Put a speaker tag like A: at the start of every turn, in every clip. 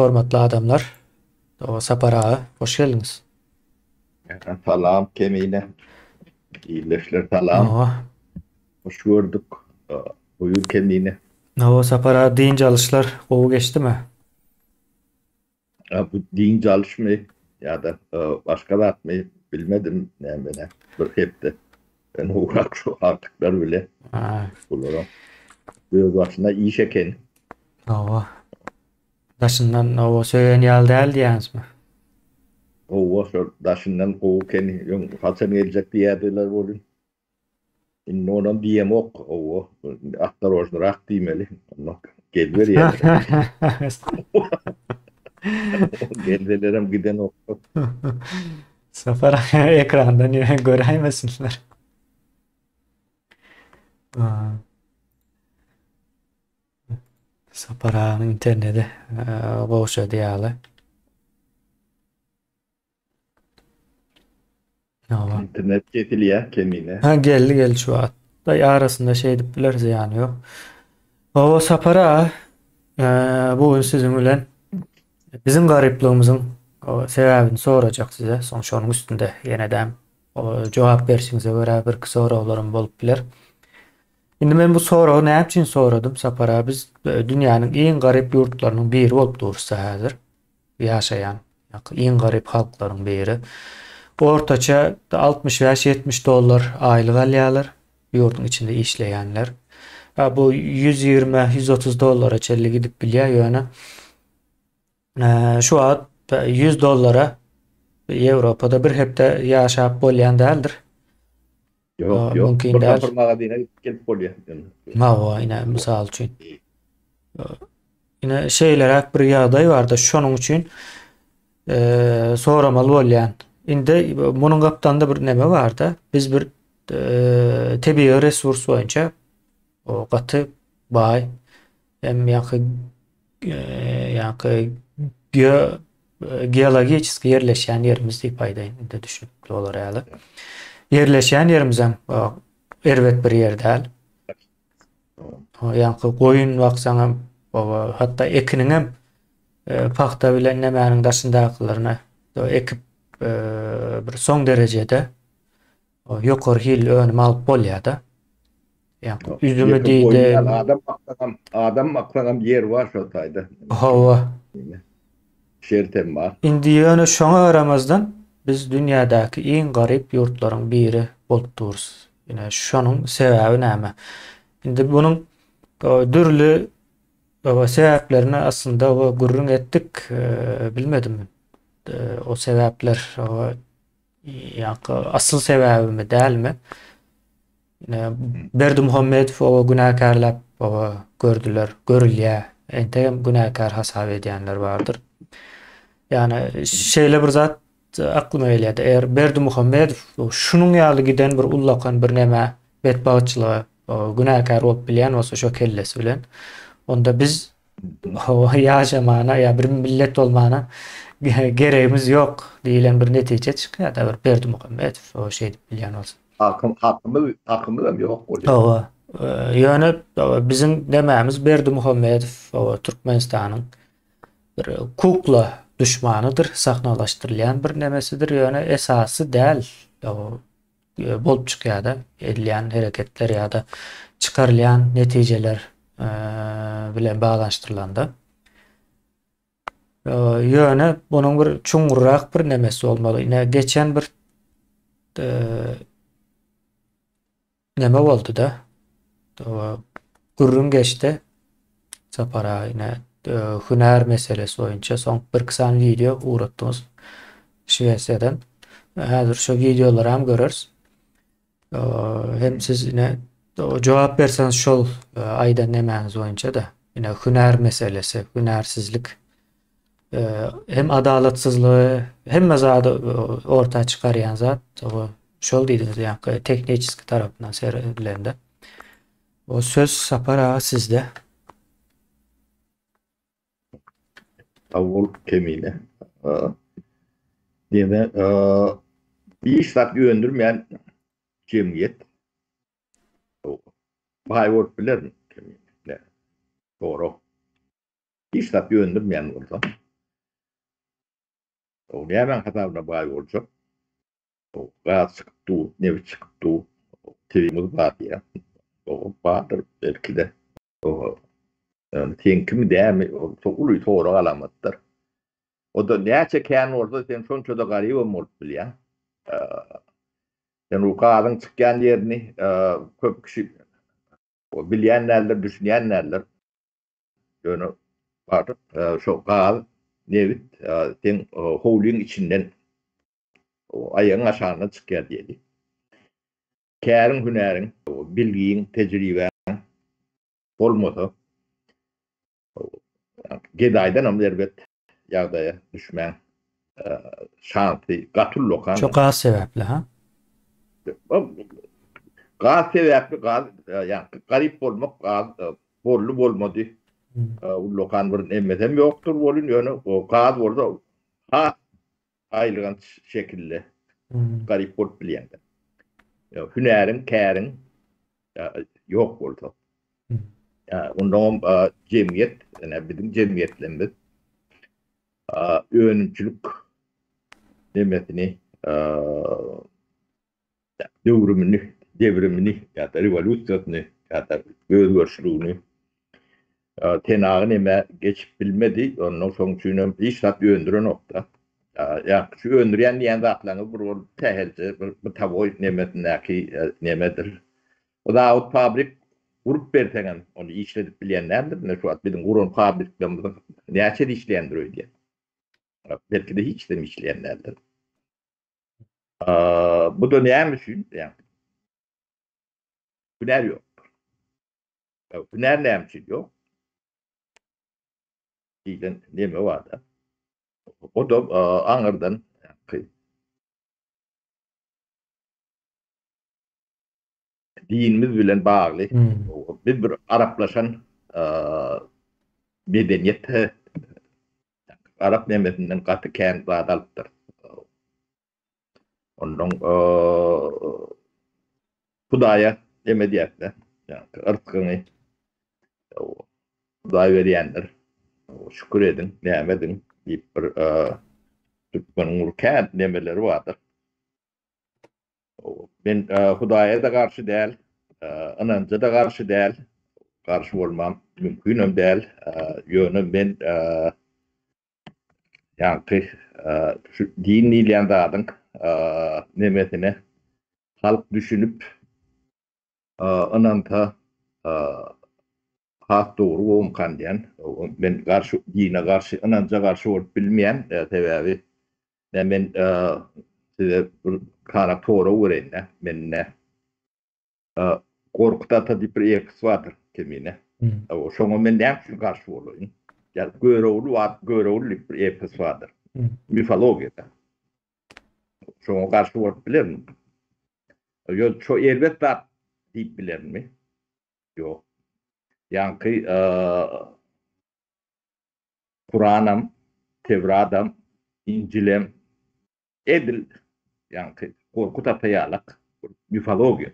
A: Hormatly adamlar, Sapar aga, hoş geldiňiz.
B: Salam Kemine. Ildeşler salam.
A: Hawa.
B: Hoş gördük. Buyur Kemine.
A: Hawa Sapar aga, dynç alyşlar gowy geçdimi?
B: Bu dynç alyşmy ýa-da başga zatmy bilmedim nämene. Bir hepde. Ben ugrak şu agtyklar bile. Bulara öz başyna iş eken.
A: Hawa. Daşyndan oba söýen ýaly däl diýýäňizmi?
B: Howwa şol daşyndan gowy ekeni öň haçan geljek diýýärdiler welin indi onam diýemok howwa ostorojnyrak diýmeli onda geliberýärler gelselerem gidenoklar.
A: Sapar ekrandan göräýmesinler. Sapar aganyň interneti gowşady ýaly. Hawa.
B: Internet kesilýär kemine.
A: Ha geldi geldi şu wagt. Daý arasynda şeýdip biler zyýany ýok. Hawa Sapar aga, bu gün siziň bilen biziň garyplygymyzyň sebäbini sorajak size. Soň şonuň üstünde ýenedem jogap berşiňize görä birki soraglarym bolup biler. Indi men bu soragy näme üçin soradym Sapar aga biz dünýäniň iň garyp ýurtlarynyň biri bolup durusda häzir ýaşaýan iň garyp halklaryň biri. Ortaça 65-70 dollar aýlyk alýarlar ýurduň içinde işleýänler. Bu 120-130 dollara çenli gidip bilýär ýöne Şu wagt 100 dollara Ýewropada bir hepde ýaşap bolýan däldir.
B: Ýok, ýok.
A: Mümkin
B: Bir
A: däl.
B: sapar magazyna gidip gelip bolýar.
A: Hawa, ine mysal üçin. Ine şeýleräk bir ýagdaý barda, şonuň üçin soramaly bolýan. Indi munuň gapdalynda bir neme barda, biz bir tebigy resurs boýunça gaty baý Hem ýaňky ýaňky geo geologiçeski ýerleşýän ýerimiz diýip aýdaýyn, indi düşünikli bolar ýaly. Ýerleşýän ýerimizem erbet bir ýer däl. Ýaňky goýun baksaňam, hatda ekiniňem pagta bilen nemäniň daşyndakylaryny ekip bir soň derejede Ýokary hilli önüm alyp bolýar-da. Ýa üzümi diýdi.
B: Adam baksaňam, adam baksaňam ýer bar şo taýda.
A: Hawa.
B: Şertem bar.
A: Indi ýöne şoňa garamazdan biz dünýädäki iň garyp ýurtlaryň biri bolup durus. Ine şonuň sebäbi näme? Indi bunuň dürli sebäplerini aslynda gürrüň etdik, bilmedim. O sebäpler Ýa-da asyl sebäbimi dälmi? Ine, Berdimuhamedow oba günäkärläp oba gördüler, görülýär. Entegem günäkär hasap edýänler bardyr. Ýagny şeýle bir zat aklyma gelýär. Eger Berdimuhamedow şunuň ýaly giden bir ullakan bir nämä betbagtçylyga günäkär bolup bilýän bolsa şo kellesi bilen, onda biz Hawa, ýaşamana ýa bir millet bolmana geregimiz ýok diýlen bir netije çykýar-da bir Berdimuhamedow o şeýdip bilýän bolsa.
B: Hakym, hakymyz, hakymyzam ýok bolýar.
A: Hawa, ýöne biziň nemämiz Berdimuhamedow hawa Türkmenistanyň bir kukla duşmanydyr, sahnalaşdyrylýan bir nemesidir, ýöne esasy däl. Bolup çykýar-da, edilýän hereketler ýa-da çykarylýan netijeler bilen baglanyşdyrylanda. Ýöne bunuň bir çuňňurrak bir nemesi bolmaly. Ine geçen bir neme boldy-da. Gürrüň geçdi. Sapar aga ine hünär meselesi boýunça soň birki sany wideo ugratdyňyz Şwesiýadan. Häzir şo wideolary hem göreris. Hem siz ine jogap berseňiz şol aýdan nemäňiz boýunça-da ine hünär meselesi, hünärsizlik hem adalatsyzlygy hemme zady orta çykarýan zat şol diýdiňiz ýaňky tehniçeski tarapyndan seredilende. O söz Sapar aga sizde.
B: Sag bol Kemine. Diýme, hiç zat öndürmeýän jemgyýet baý bolup bilermi Kemine? Sorag. Hiç zat öndürmeýän bolsa. O nämäň hasabyna baý boljak? O gaz çykyp dur, nebit çykyp dur, tebigimiz bar diýýär. O bardyr belki-de. O seňkimi dälmi, ol uly sorag alamatdyr. O-da näçe kän bolsa, sen şonça-da garybam bolup bilýäň. Sen o gazyň çykýan ýerini köp kişi bilýän däldir, düşünýän däldir. Ýöne baryp şo gaz, nebit seň howlyň içinden aýagyň aşagyndan çykýar diýeli. Käriň, hünäriň, bilgiň, tejribäň bolmasa gedaýdanam erbet ýagdaýa düşmäň şansy gaty ullakan.
A: Şo gaz sebäpli ha?
B: Gaz sebäpli gaz ýa garyp bolmak gaz boldy bolmady ullakan bir nemesem ýokdur welin ýöne gaz bolsa has aýylganç şekilde garyp bolup bilýäň. Hünäriň, käriň ýok bolsa. Ondanam jemgyýet, ine biziň jemgyýetlerimiz önümçilik nemesini döwrümini, dewrimini ýa-da rewolýusiýasyny ýa-da özgerişligini senagy neme geçip bilmedi. Ondan şoň üçin hem hiç zat öndürenok-da. Ýa şu öndürýän diýen zatlaryňyz bir ol sähelçe bir bytawoý nemesindäki nemedir. O zawod fabrik gurup berseňem ony işledip bilýän däldir. Ine şu wagt biziň guran fabriklerimiziň näçesi işleýändir öýdýän. Belki-de hiçisem işleýän däldir. Bu-da näme üçin? Hünär ýokdur. Hünär näme üçin ýok? Diýlen neme bar-da. O-da aňyrdan dinimiz bilen bagly. Biz bir araplaşan medeniýet arap nemesinden gaty kän zat alypdyr. Ondan Hudaýa neme diýýär-de, yrtgyňy Hudaý berýändir. Şükür ediň, näme ediň diýip bir türkmeniň bir kän nemeleri bardyr. Men Hudaýa-da garşy däl, ynanja-da garşy däl, garşy bolmam mümkinem däl. Ýöne men ýaňky şu din diýilýän zadyň nemesine halk düşünip ynansa has dogry bolmykan diýen. Men garşy dine garşy, ynanja garşy bolup bilmeýän, sebäbi Nä men size bir sany sorag bereýin-dä. Men nä Gorkut ata diýip bir epos bardyr Kemine. Şoňa men näme üçin garşy bolaýyn? Ýa Görogly bar, Görogly diýip bir epos bardyr. Mifologiýada. Şoňa garşy bolup bilermi? Ýa şo erbet zat diýip bilermi? Ýok. Ýaňky Kuranam, Tewradam, Injilem edil ýaňky Gorkut ata ýalak bir mifologiýa.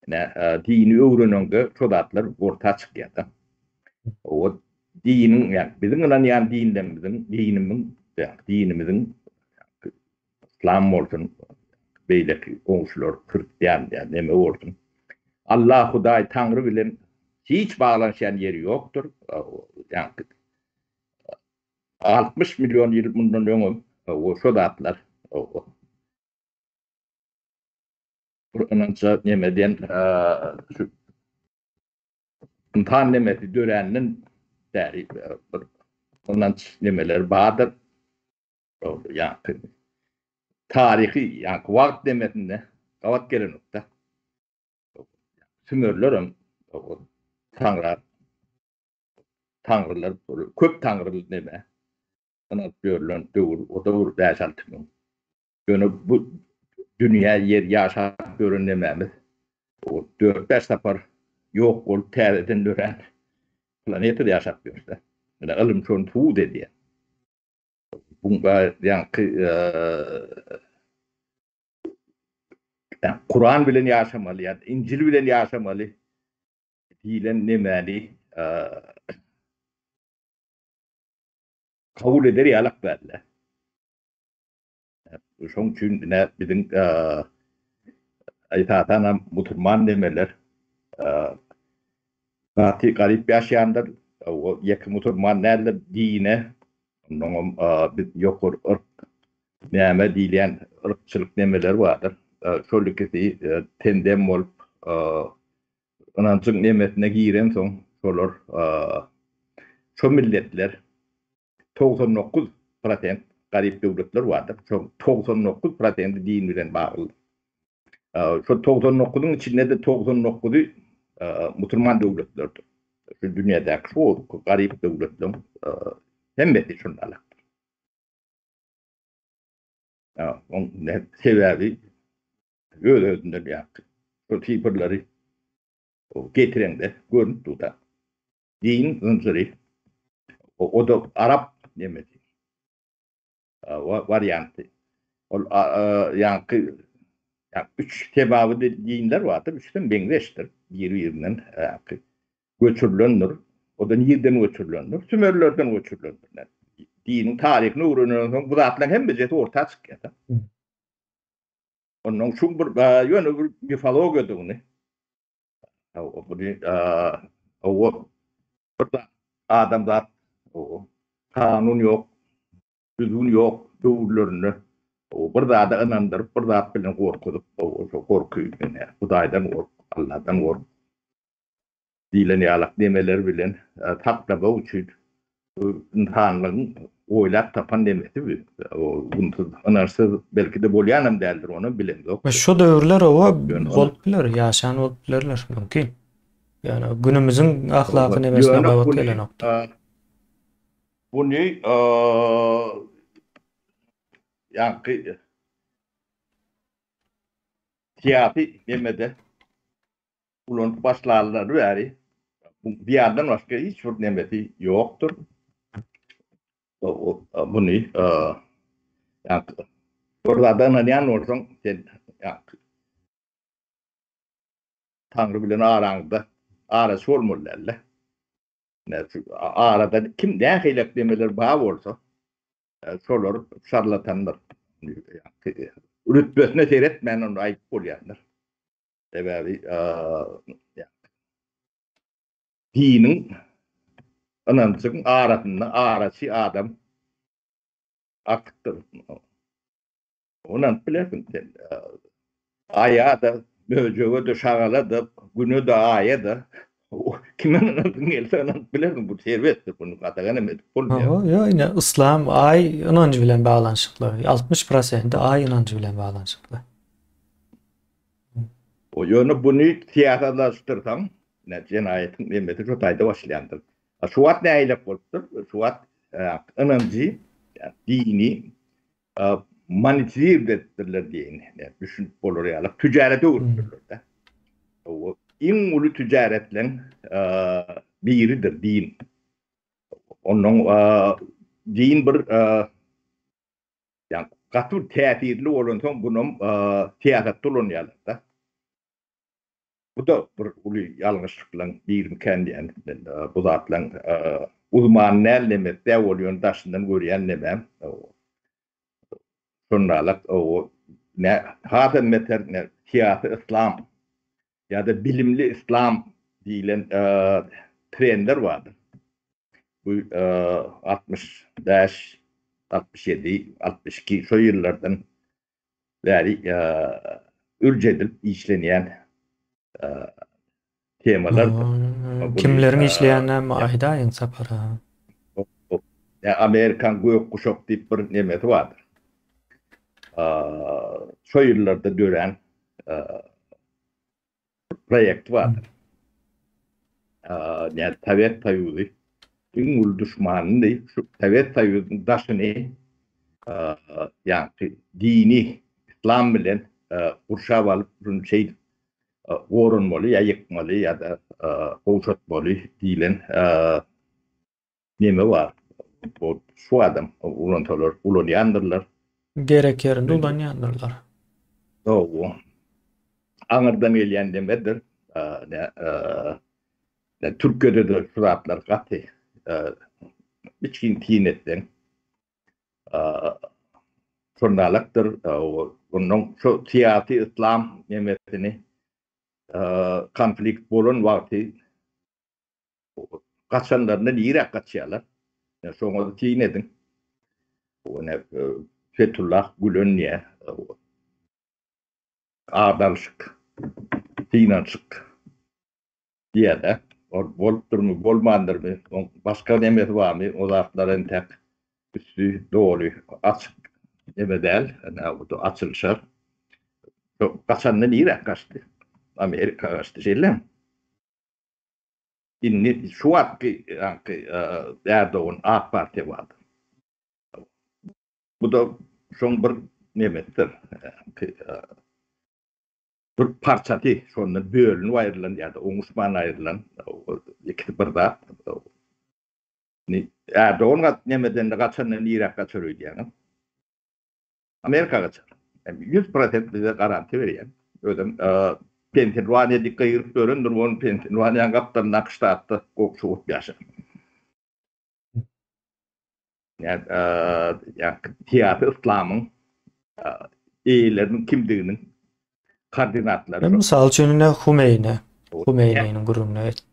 B: Ine, dini öwreneňde şo zatlar orta çykýar-da. O diniň, ýa biziň ynanýan dinlerimiziň, dinimiň, ýa dinimiziň yslam bolsun, beýleki goňşular hristian ýa neme bolsun, Allah, Hudaý, Taňry bilen hiç baglanyşýan ýeri ýokdur. Ýaňky 60 million ýyl mundan öňem şo zatlar bir ynança neme diýen şu ynsan nemesi döränden bäri bir ynanç nemeleri bardyr. Ýaňky taryhy ýaňky wagt demesinde gabat gelenokda. Sümerlerem taňra taňrylar köp taňryly neme ynanyp ýörlen döwür o da bir 5-6 müň. Ýöne bu dünýä ýer ýaşap ýören nemämiz o 4-5 sapar ýok bolup täzeden dörän planetada ýaşap ýörüs-de. Ine ylym şony subut edýär. Bu ýaňky Kuran bilen ýaşamaly ýa Injil bilen ýaşamaly diýlen nemäni kabul eder ýalak däldi. Şoň üçin ine biziň esasanam musulman nemeler gaty garyp ýaşaýandyr. O ýeke musulman däldir dine. Onnoňam biz ýokary yrk näme diýilýän yrkçylyk nemeler bardyr. Şol ikisi tendem bolup ynanjyň nemesine girensoň şolar şo milletler 99 prosent garyp döwletler bardyr. Şo 99 prosenti din bilen bagly. Şo 99-yň içinde-de 99-y musulman döwletlerdir. Şu dünýädäki şo garyp döwletleriň hemmesi şundalar. Oň sebäbi öz-özünden ýaňky şol sifrleri getireňde görnüp dur-da. Din zynjyry o-da arap nemesi warianty. Ol ýaňky üç tebaby dinler bardyr, üçüsem meňzeşdir biri-birinden ýaňky göçürilendir. O-da nirden göçürilendir? Sümerlerden göçürilendir. Diniň taryhyny öwrenenden soň bu zatlaryň hemmejesi orta çykýar-da. Ondan şu bir ýöne bir mifologiýadygyny bu bir adamzat kanun ýok, düzgün ýok döwürlerinde bir zada ynandyryp, bir zat bilen gorkuzyp, şo gorky Hudaýdan gork, Alladan gork diýlen ýalak nemeler bilen saklamak üçin ynsanlygyň oýlap tapan nemesi bu. Onsuz, ynançsyz belki-de bolýanam däldir, onam bilemzok.
A: Şo döwürler oba bolup biler, ýaşan bolup bilerler, mümkin. Ýöne günümiziň ahlaky nemesine gabat gelenokdy.
B: Buny ýaňky syýasy nemede ulanyp başlanlary bäri bu zyýandan başga hiç bir nemesi ýokdur. Muny bir zada ynanýan bolsaň, sen Taňry bilen araňda araçy bolmaly dälde. Arada kim nähili nemeler bar bolsa, şolar şarlatandyr. Rütbesine seretmän ony aýdyp bolýandyr. Sebäbi diniň ynanjyň arasynda araçy adam artykdyr. Ynanyp bilersiň sen. Aýa-da, möjege-de, şagala-da, güne-de, aýa-da kime ynansyň gelse ynanyp bilersiň. Bu serbestdir. Bunu gadagan hem edip bolmaýar.
A: Hawa, ýok, ine yslam aý ynanjy bilen baglanyşykly. 60 prosenti aý ynanjy bilen baglanyşykly.
B: O ýöne buny syýasatlaşdyrsaň, ine jenaýatyň nemesi şo taýda başlaýandyr. A şu wagt nähilek bolupdyr? Şu wagt ynanjy, dini monetizir edipdirler diýeýin. Düşünip bolar ýaly tüjarete öwrüpdirler-de. O iň uly tüjaretleň biridir din. Ondan din bir Ýa gaty bir täsirli bolansoň bunam syýasatda ulanýarlar-da. Bu-da bir uly ýalňyşlyklaň birimikä diýýän men bu zatlaň uzmany däl nemes däl ol ýöne daşyndan görýän nemäm. Şondalak o nä hasam beter syýasy yslam ýa-da bilimli yslam diýlen trendler bardyr. Bu 65, 67, 62 şo ýyllardan bäri ürç edilip işlenýän temalardyr.
A: Kimleriň işleýänini aýdaýyň Sapar aga.
B: Amerikan gök guşak diýip bir nemesi bardyr. Şo ýyllarda dörän proýekti bardyr. Ýa Sowet Soýuzy iň uly duşmany diýip, şu Sowet Soýuzynyň daşyny ýaňky dini islam bilen gurşap alyp, şuny şeýdip goranmaly ýa ýykmaly ýa-da gowşatmaly diýlen neme bar. Bu şu adam ulansalar ulanýandyrlar.
A: Gerek ýerinde ulanýandyrlar.
B: Dogry. Aňyrdan gelýän nemedir. Ne Türkiýede-de şu zatlar gaty içgin syn etseň. Şondalykdyr. Ondan şu syýasy yslam nemesini konflikt bolan wagty gaçanlarynda nirä gaçýarlar? Şoňa syn ediň. Ine Fetullah Gülen diýýär. Agdaryşyk, synanyşyk diýýär-de. Ol bolupdyrmy, bolmandyrmy, oň başga nemesi barmy, o zatlar entek üsti doly açyk neme däl, ine açylyşar. Gaçanda nirä gaçdy? Amerika gaçdy, şeýlemi? Indi şu wagtky ýaňky Erdogan AK partiýa bardy. Bu-da şoň bir nemesidir. Bir parçasy şondan bölünip aýrylan ýa-da oňuşman aýrylan ikisi bir zat. Indi Erdogan nemeden de gaçanda niräk gaçar öýdýäňiz? Amerika gaçar. 100% bize garantiýa berýän. Özem Pensilwaniýa diýip gygyryp ýörendir, ony Pensilwaniýanyň gapdalyndaky ştatda goňşy bolup ýaşar. Ýa syýasy yslamyň eýeleriniň kimdiginiň koordinatlary.
A: Mysal üçin ine Humeýni, Humeýniniň gürrüňine et.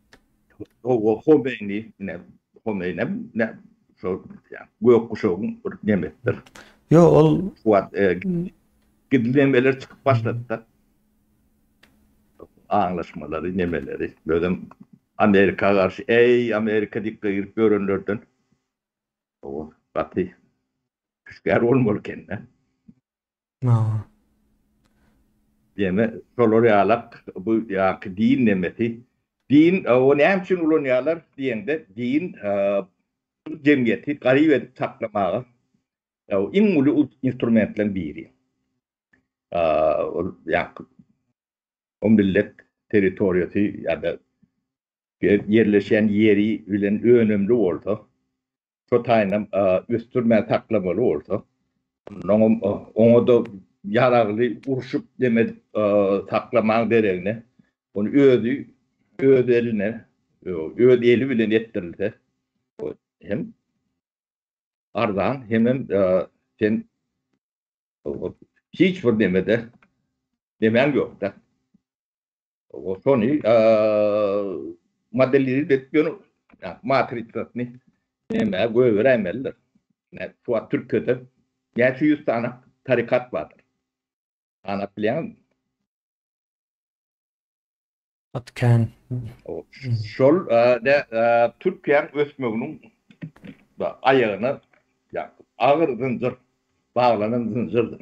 B: Hawa, Homeýni, ine Homeýnem ine şol gök guşagyň bir nemesidir.
A: Ýok, ol
B: şu wagt gizli nemeler çykyp başlady-da. Aňlaşmalary, nemeleri. Özem Amerika garşy, eý, Amerika diýip gygyryp ýörenlerden hawa, gaty hüşgär bolmaly eken-dä. Ýene şolar ýalak bu ýaňky din nemesi. Din o näme üçin ulanýarlar diýeňde, din jemgyýeti garyp edip saklamaga iň uly instrumentleriň biri. Ol ýaňky o millet territoriýasy ýa-da ýerleşýän ýeri bilen önümli bolsa, şo taýynam ösdürmän saklamaly bolsa, onnoňam oňa-da ýaragly urşup neme edip saklamaň deregine, ony özi öz eline, öz eli bilen etdirilse, hem arzan, hemem sen hiç bir nemede nemäň ýok-da. Şony modelirip edip ýöne matrisasyny nämä goýberäýmelidir. Şu wagt Türkiýede näçe ýüz sany tarykat bardyr. Sanap bilýäňizmi?
A: Gaty kän.
B: Şol Türkiýäň ösmeginiň aýagyna agyr zynjyr, baglanan zynjyrdyr.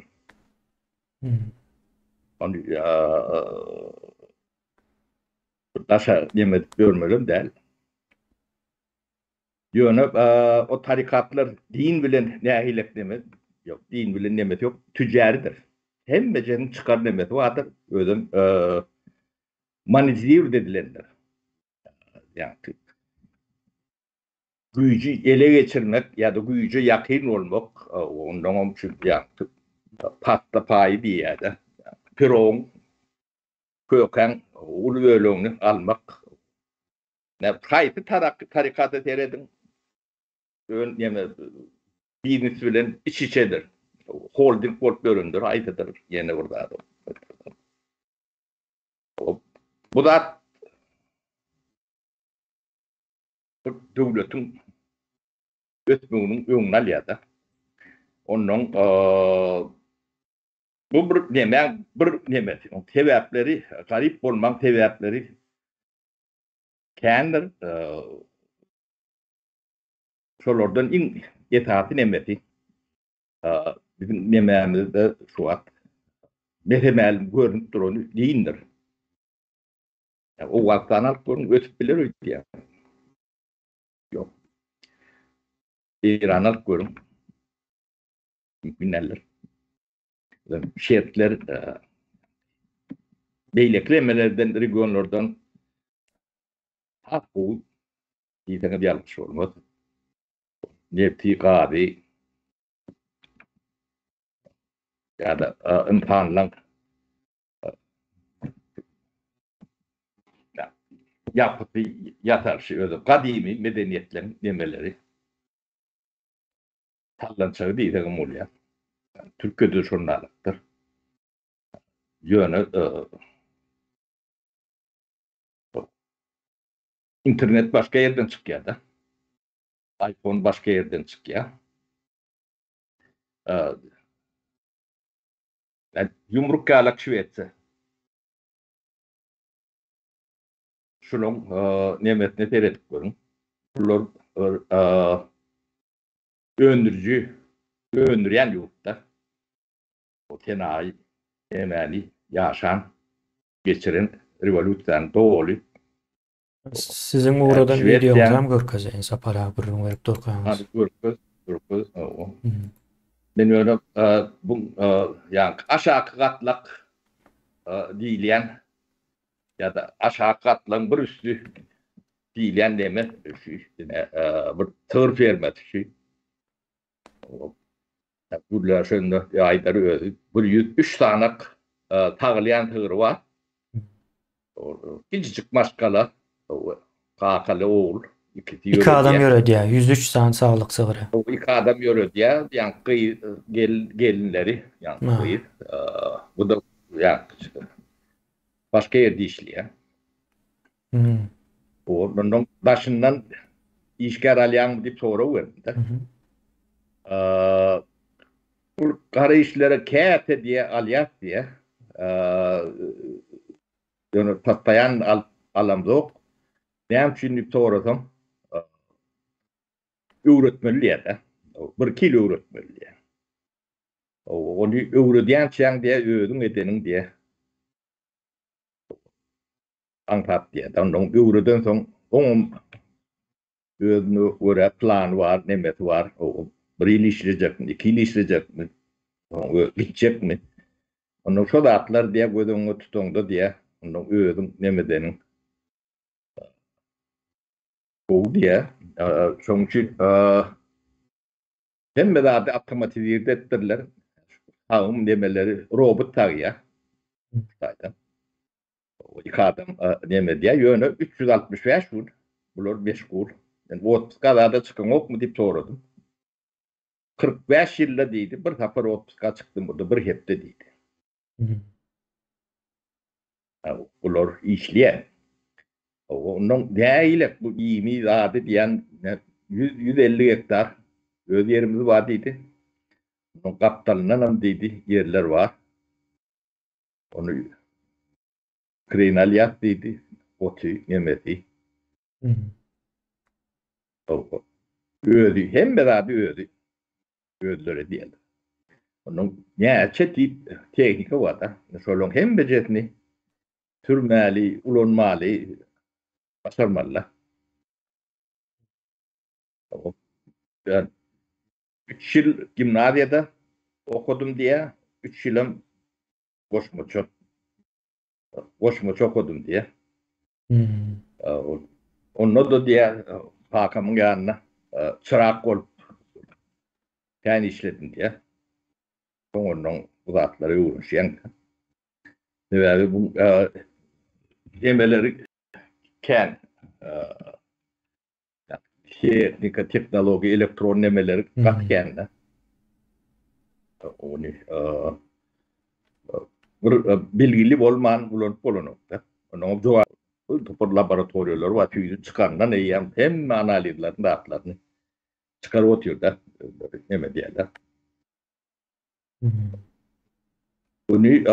B: Ony daşa neme edip ýörmelem däl. Ýöne o tarikatlar din bilen nähilek neme, ýok, din bilen nemesi ýok, tüjäridir. Hemmejeniň çykar nemesi bardyr, özem monetizirowat edilendir. Ýagny güýji ele geçirmek ýa-da güýje ýakyn bolmak, onnoňam şu ýagny pasta paýy diýýär-de, pirogyň, kökäň uly bölegini almak. Haýsy tarikata serediň, ön ýene biznes bilen iç-içedir. Holding bolup ýörendir, haýsydyr ýene bir zat. Bu zat bir döwletiň ösmeginiň öňüni alýar-da. Ondan bu bir nemäň bir nemesi. Sebäpleri, garyp bolmagyň sebäpleri kändir. Şolardan iň esasy nemesi biziň nemämizde şu wagt mese-mälim görnüp durany dindir. Owganystany alyp görüň, ösüp biler öýdýän. Ýok. Eýrany alyp görüň. Mümkin däldir. Şertler beýleki nemelerden, regionlardan has gowy diýseňiz ýalňyş bolmaz. Nebti, gazy ýa-da ynsanlaň Ýapysy, ýasalyşy özi gadymy medeniýetleriň nemeleri. Sallançagy diýsegem bolýar. Türkiýede şonalykdyr. Ýöne internet başga ýerden çykýar-da. iPhone başga ýerden çykýar. Ýumruk ýalak Şwesiýa. Şunuň nemesine seredip görüň. Bular öndüriji, öndürýän ýurtlar. O senaýy nemäni ýaşan, geçiren rewolýusiýany doly.
A: Siziň ugradan wideoňyzam görkezeýin Sapar aga gürrüň berip durkaňyz.
B: Hany görkez, görkez. Men ýöne bu ýaňky aşaky gatlak diýilýän ýa-da aşaky gatlagyň bir üsti diýilýän neme şu ine bir sygyr fermasy şu. Gürleşende aýdar özi 103 sanak sagylýan sygry bar. Kiçijik maşgala, kakaly ogul, ikisi
A: ýöredýär. Iki adam ýöredýär, 103 sany saglyk sygry.
B: Iki adam ýöredýär, ýaňky gelinleri, ýaňky gyz. Bu da ýaňky başga ýerde işleýär. Ondan daşyndan işgär alýaňmy diýip sorag berdim-de. Bu gara işlere käte diýe alýas diýe. Ýöne postoýan alyp alamzok. Näme üçin diýip sorasam, öwretmeli diýýär-de. Birki ýyl öwretmeli diýýär. Ony öwredýänçäň diýýär, özüň edeniň diýýär. Aňsat diýýär. Ondan öwredensoň, oňam özüne görä plany bar, nemesi bar. Bir ýyl işlejekmi, iki ýyl işlejekmi, soň gitjekmi? Ondan şo zatlar diýýär, göz öňüňe tutaňda diýýär, ondan özüň neme edeniň gowy diýýär. Şonuň üçin hemme zady awtomatizirde etdirler. Sagym nemeleri robot sagýar. Hytaýdan. Iki adam neme edýär, ýöne 365 gün bular meşgul. Men otpuska zada çykyňokmy diýip soradym. 45 ýylda diýdi, bir sapar otpuska çykdym, o-da bir hepde diýdi. Bular işleýär. Ondan nägilek bu iými zady diýen 100-150 gektar öz ýerimiz bar diýdi. Onuň gapdalyndanam diýdi, ýerler bar. Ony kireýine alýas diýdi, oty, nemesi. Özi, hemme zady özi, özleri edýärler. Onuň näçe tip tehnika bar-da, şolaryň hemmejesini sürmäli, ulanmaly, başarmaly-da. Üç ýyl gimnaziýada okadym diýýär, üç ýylam goşmaça goşmaça okadym diýýär. Hmm. Onda-da diýýär, kakamyň ýanynda çyrak bolup kän işledim diýýär. Soň ondan bu zatlara öwrenişýäň. Sebäbi bu emeleri kän Tehnika, tehnologiýa, elektron nemeleri gaty kände. Ony bir bilgili bolman ulanyp bolanokda. Onuň jogap bir topar laboratoriýalar bar, tüýsi çykandan eýýäm hemme analizlerini, zatlaryny çykaryp otyrda, özleri neme diýerler. Ony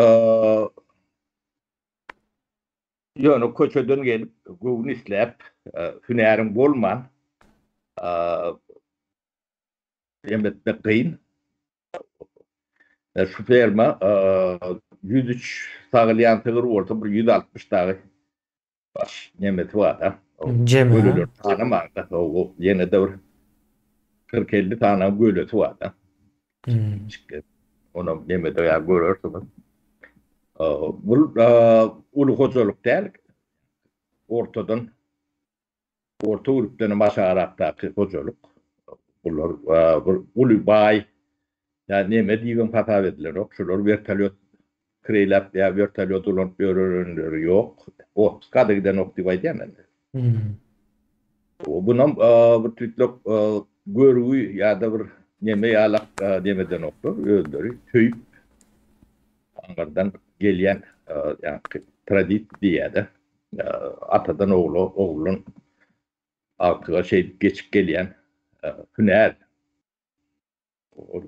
B: Ýöne köçeden gelip, göwün isläp, hünäriň bolman, em etmek kyn. Şu ferma 103 sagylýan sygyr bolsa, bir 160 dagy baş nemesi bar-da.
A: Jemi.
B: Göleler sanamaňda, ýene-de bir 40-50 sany gölesi bar-da. Onam nemede ýa görersiňiz. Bu uly hojalyk däl. Ortadan orta gürpden hem aşagrakdaky hojalyk. Bular bir uly baý ýa neme diýibem hasap edilenok. Şular wertolýot kireýläp ýa wertolýot ulanyp ýörenleri ýok. Otpuska-da gidenok diýip aýdýan men. Bunam bir tüýtlek görgi ýa-da bir. Neme ýalak neme edenoklar, özleri söýüp aňyrdan gelýän ýaňky tradisiýa diýýär-de, atadan ogla, oguldan agtyga şeýdip geçip gelýän hünär. Ol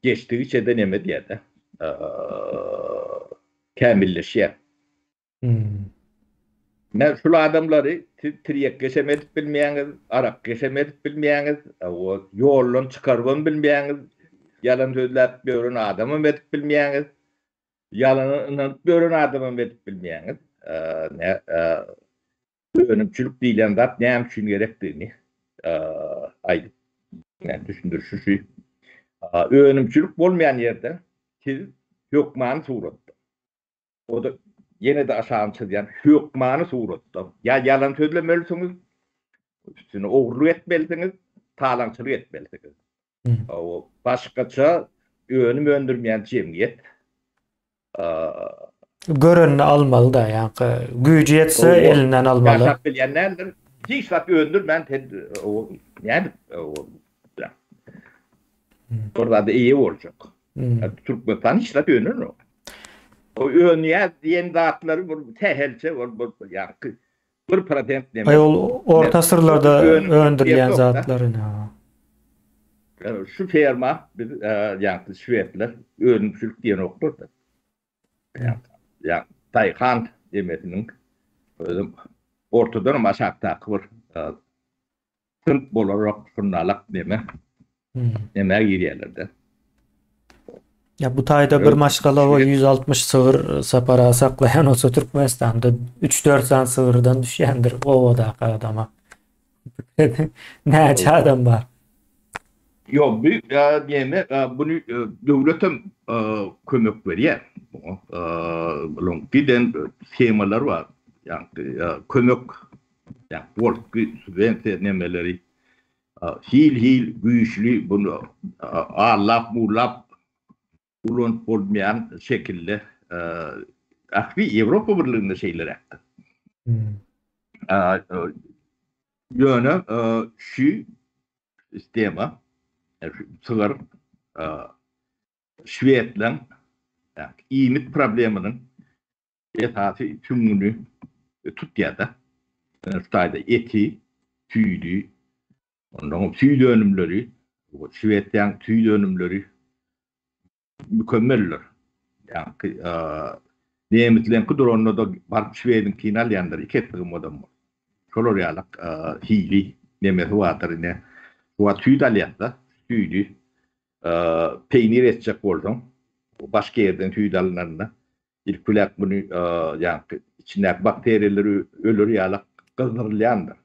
B: geçdigiçe-de neme diýýär-de, kämilleşýär. Näme şul adamlary siz tirýekkeşem edip bilmeýäňiz, arakkeşem edip bilmeýäňiz, ýoldan çykarybam bilmeýäňiz, ýalan sözläp ýören adamam edip bilmeýäňiz, ýalana ynanyp ýören adamam edip bilmeýäňiz. Önümçilik diýlen zat näme üçin gerekdigini aýdyp düşündirişi şu. Önümçilik bolmaýan ýerde siz hökmany suratda O-da ýene-de aşagyny çyzýan, hökmany suratda ýa ýalan sözlemelisiňiz, üstüne ogurlyk etmelisiňiz, talaňçylyk etmelisiňiz. O başgaça önüm öndürmeýän jemgyýet
A: Görenini almaly-da, ýaňky güýji ýetse elinden almaly.
B: Ýaşap bilýän däldir. Hiç zat öndürmän sen nädip bir zada eýe boljak? Türkmenistan hiç zat öndürenok. O önýär diýen zatlary bir sähelçe ol bir ýaňky 1%
A: neme. Aý ol orta asyrlarda öndürilýän zatlar ine.
B: Şu ferma biz ýaňky şwedler önümçilik diýenoklar-da. Ýa daýhan demesiniň özüm ortadanam aşakdaky bir synp bolarak şundalak neme nämä girýärler-de.
A: Ýa bu taýda bir maşgala o 160 sygyr sapara saklaýan bolsa Türkmenistanda 3-4 sany sygyrdan düşýändir obadaky adama. Näçe adam bar?
B: Ýok, bu neme, buny döwletem kömek berýär. Buňa bulaň giden shemalar bar. Ýagny kömek, ýagny goltgy, subwensiýa nemeleri hil-hil güýçli bunu allap-mullap ulanyp bolmaýan şekilde ähli Ýewropa Birliginde şeýleräkdir. Ýöne şu sistema sygyr şwedleň iýmit probleminiň esasy süňňüni tutýar-da. Şu taýda eti, süýdi, ondan süýt önümleri, Şwesiýanyň süýt önümleri mükemmeldir. Ýaňky nemisleňki duranda-da baryp şwediňkini alýandyr, iki esse gymmadam bolsa. Şolar ýalak hili nemesi bardyr ine. Şu wagt süýt alýas-da, süýdi peýnir etjek bolsaň, başga ýerden süýt alynanda ilki bilen muny ýaňky içindäki bakteriýalar öler ýalak gyzdyrylýandyr.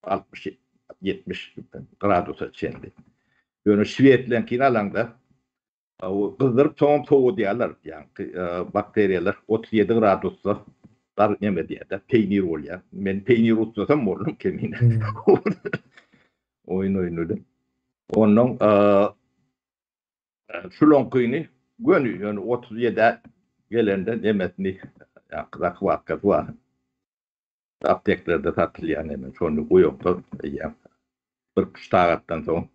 B: 60 70 gradusa çenli. Ýöne şwedleňkini alaňda gyzdyryp soňam sowadýarlar. Ýaňky bakteriýalar 37 gradusda gar neme diýýär-de, peýnir bolýar. Men peýnir ussasam boldum kemine. Oýun oýun bilen. Ondan şulaňkyny göni ýöne 37-ä gelende nemesini ýaňky zakwatkasy bar. Apteklerde satylýan eme şony goýakda eýýäm bir üç sagatdan soň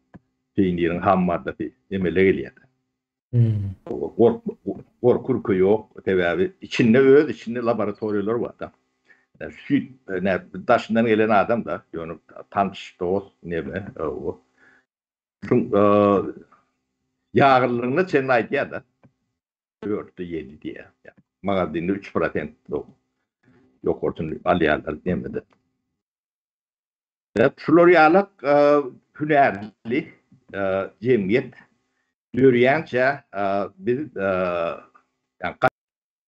B: peýniriň ham maddasy emele gelýär. Gorky-ürki ýok, sebäbi içinde öz içinde laboratoriýalar bar-da. Süýt nä daşyndan gelen adam-da, ýöne tanyş, dost neme o. Şuň ýaglylygyna çenli aýdýar-da. Dörtde ýedi diýýär. Magazinde 3% ýokarsyny alýarlar nemede. Şular ýalak hünärli jemgyýet dörýänçä biz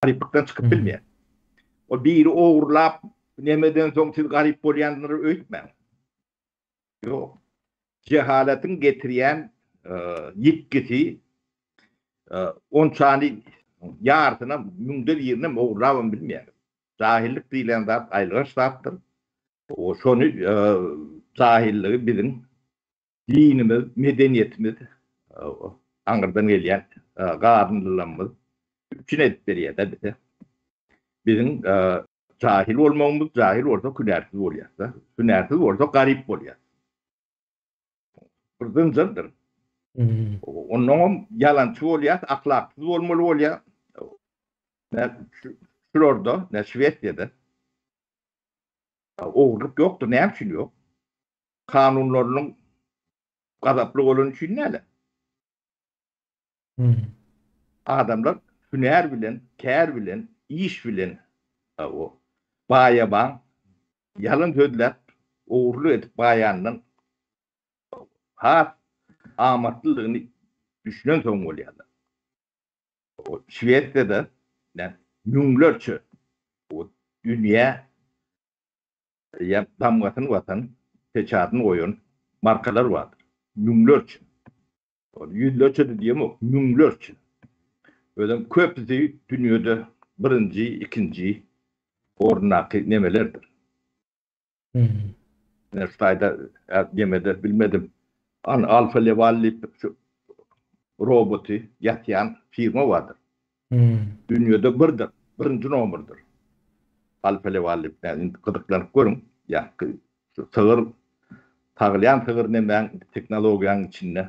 B: garyplykdan çykyp bilmeýäris. Ol biri ogurlap nemeden soň siz garyp bolýandyr öýtmäň. Ýok. Jehaletiň getirýän ýitgisi onçany ýarysynam, müňde birinem ogurlabam bilmeýär. Jahyllyk diýlen zat aýylganç zatdyr. Şony jahyllygy biziň dinimiz, medeniýetimiz, aňyrdan gelýän garynlylarymyz üpjün edip berýär-de bize. Biziň Jahil bolmagymyz, jahil bolsak hünärsiz bolýas-da. Hünärsiz bolsak garyp bolýas. Bir zynjyrdyr. Onnoňam ýalançy bolýas, ahlaksyz bolmaly bolýar. Şularda, nä Şwesiýada ogurlyk ýokdur. Näme üçin ýok? Kanunlarynyň gazaply bolany üçin däl. Adamlar hünär bilen, kär bilen, iş bilen baýamaň, ýalan sözläp, ogurlyk edip baýandan has amatlydygyny düşünensoň bolýarlar. Şwesiýada müňlerçe dünýä damgasyny basan, peçatyny goýan markalar bardyr. Müňlerçe. Ýüzlerçe-de diýemok, müňlerçe. Özem köpüsi dünýede birinji, ikinji orundaky nemelerdir. Ine şu taýda nemede bilmedim. An Alfa Leval diýip şu roboty ýasýan firma bardyr. Dünýede birdir, birinji nomerdir. Alfa Leval diýip, indi gyzyklanyp görüň. Ýa şu sygyr sagylýan sygyr nemäň tehnologiýanyň içinde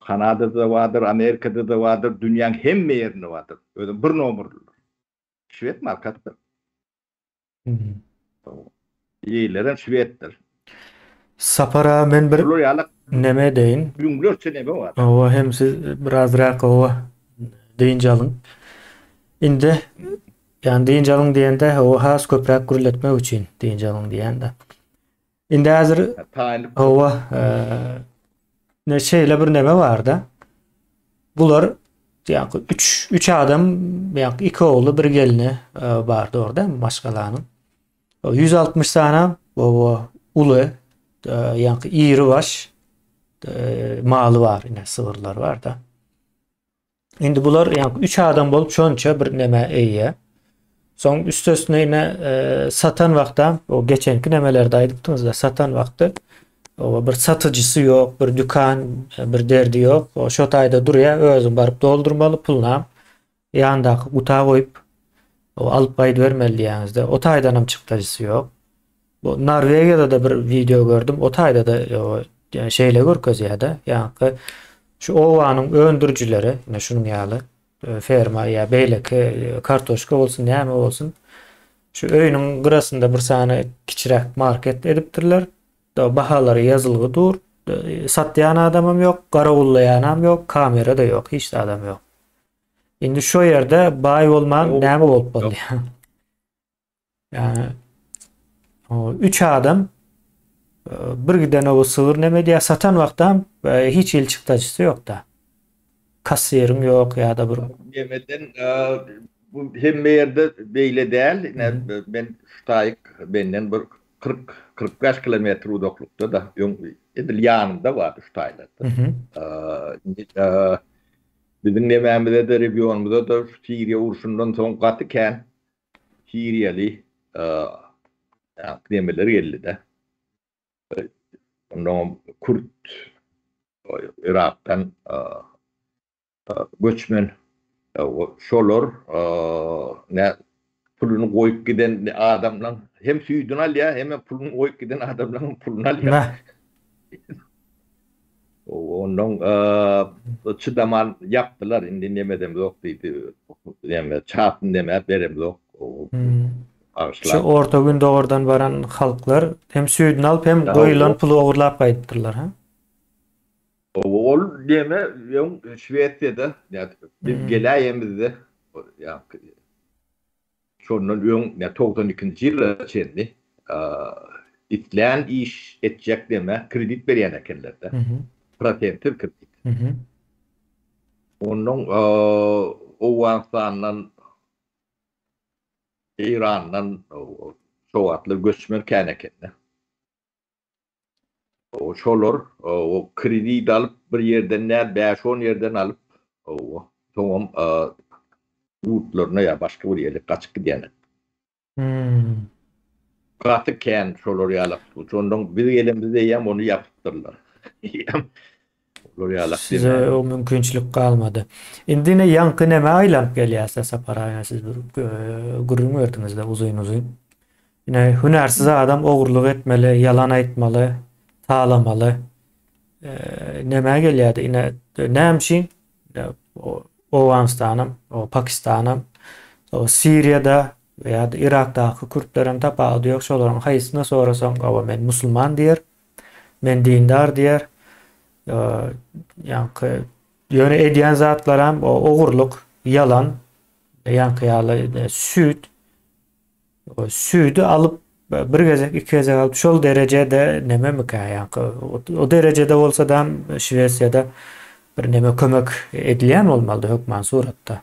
B: Kanadada-da bardyr, Amerikada-da bardyr, dünýäň hemme ýerinde bardyr. Özem bir nomerlidir. Şwed markasydyr. Eýlerem şweddir.
A: Sapar aga men bir Şular ýaly neme edeýin.
B: Müňlerçe neme bar.
A: Hawa hem siz birazrak hawa dynç alyň. Indi ýani dynç alyň diýende hawa has köpräk gürletmek üçin dynç alyň diýende. Indi häzir hawa ne şeýle bir neme barda. Bular ýa-da 3 3 adam, ýa-da 2 ogly, bir gelni e, bardy orada maşgalanyň. 160 sany o uly e, ýa-da iri baş e, maly bar, ine sygyrlar bar da. Indi bular ýa 3 adam bolup şonça bir neme eýe. Soň üstesine ine e, satan wagtda o geçenki nemelerde aýdypdyňyz-da satan wagty o bir satyjysy ýok, bir dükan, e, bir derdi ýok. O şo taýda durýar, özüň baryp doldurmaly pulunam ýandaky guta goýup o alyp gaýdybermeli diýýäňizde. O taýdanam çykdajysy ýok. Bu Norwegiýada-da bir wideo gördüm. O taýda-da ýa şeýle görkezýär-de, ýaňky şu obanyň öndürijileri, ine şunuň ýaly e, ferma ýa beýleki e, kartoşka bolsun, näme bolsun, şu öýüniň gyrasynda bir sany kiçiräk market edipdirler. Da bahalary ýazylgy dur. E, satýan adamam ýok, garawullaýanam ýok, kamera-da ýok, hiç zadam ýok. Indi şo ýerde baý bolman näme bolup bolýar? Ýani o üç adam e, bir giden o sygyr neme edýär satan wagtam e, hiç hili çykdajysy ýok-da. Kassiriň ýok ýa-da bir
B: Nemeden e, bu hemme ýerde beýle däl. Ine men şu taýyk menden bir 40 45 kilometr uzaklykda da öň edil ýanymda bardy şu taýlarda. Indi biziň nemämize-de regionymyza-da şu Siriýa urşundan soň gaty kän Siriýaly nemeler geldi-de. Ondan kürt Irakdan göçmen şolar ne puluny goýup giden adamlaň hem süýdüni alýar, hem puluny goýup giden adamlaň puluny alýar. Ondan çydaman ýapdylar, indi nemedemzok diýdi. Näme, çatyn neme beremzok.
A: Şu Orta Gündogardan baran halklar hem süýdüni alyp hem goýulan puly ogurlap gaýdypdyrlar, ha?
B: Ol neme öň Şwesiýada, biz geläýemizde, Şondan öň, ýa 92-nji ýyla çenli islän iş etjek deme kredit berýän ekenler-de. Prosentsiz kredit. Ondan Owganystandan, Eýrandan şo wagtlar göçmen kän eken-de. Şolar kredit alyp bir ýerden däl, bäş-on ýerden alyp, soňam ýurtlaryna ýa başga bir ýere gaçyp gidýärler. Gaty kän şolar ýaly. Şondan biz gelenimizde eýýäm ony ýapypdyrlar.
A: Olar ýaly. Size o mümkinçilik galmady. Indi ine ýaňky nämä aýlanyp gelýärse Sapar aga siz bir gürrüň berdiňizde uzyn-uzyn. Ine hünärsiz adam ogurlyk etmeli, ýalan aýtmaly, talamaly. Nämä gelýärdi ine näme üçin Owganystanam, Pakistanam, Siriýada ýa-da Yrakdaky kürtlerem tapawudy ýok, şolaryň haýsyna sorasaň, hawa men musulman diýer, men dindar diýer. Ýaňky ýöne edýän zatlaram ogurlyk, ýalan, ýaňky ýaly süýt Süýdi alyp bir gezek iki gezek alyp şol derejede nememikä ýaňky o derejede bolsadam Şwesiýada bir neme kömek edilýän bolmalydy hökman suratda.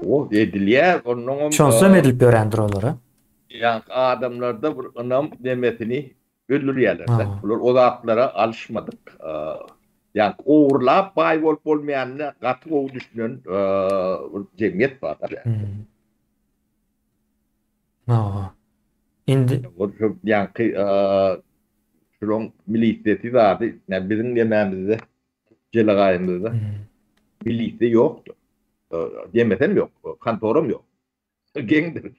B: O edilýär onnoňam
A: Şonsam edilip ýörendir olara.
B: Ýaňky adamlarda bir ynam nemesini öldürýärler-de. Bular o zatlara alyşmadyk. Ýaňky ogurlap baý bolup bolmaýanyna gaty gowy düşünen bir jemgyýet bar.
A: Hawa. Indi
B: ýaňky şulaň milisiyesi zady, ýa biziň nemämizde, jelegaýymyzda milisiýa ýokdy. Demesem ýok, kontoram ýok. Geňdir.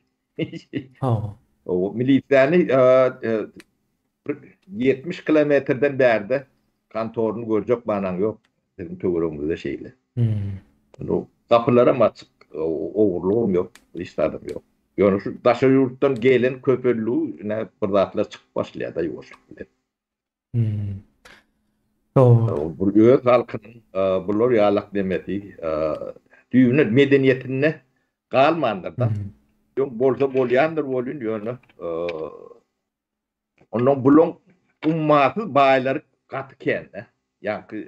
A: Hawa.
B: O milisiýany bir 70 kilometrden bärde kontoryny görjek manaň ýok. Biziň töweregimizde şeýle. Hmm. Gapylaram açyk, ogurlygam ýok, hiç zadam ýok. Ýöne şu daşary ýurtdan gelen köpelligi ine bir zatlar çykyp başlaýar-da ýuwaşlyk bilen.
A: Hmm.
B: Bu öz halkynyň bular ýalak demesi düýbünden medeniýetinde galmandyr-da. Ýok bolsa bolýandyr bolýan ýöne Ondan bulaň ummasyz baýlary gaty kän-de. Ýaňky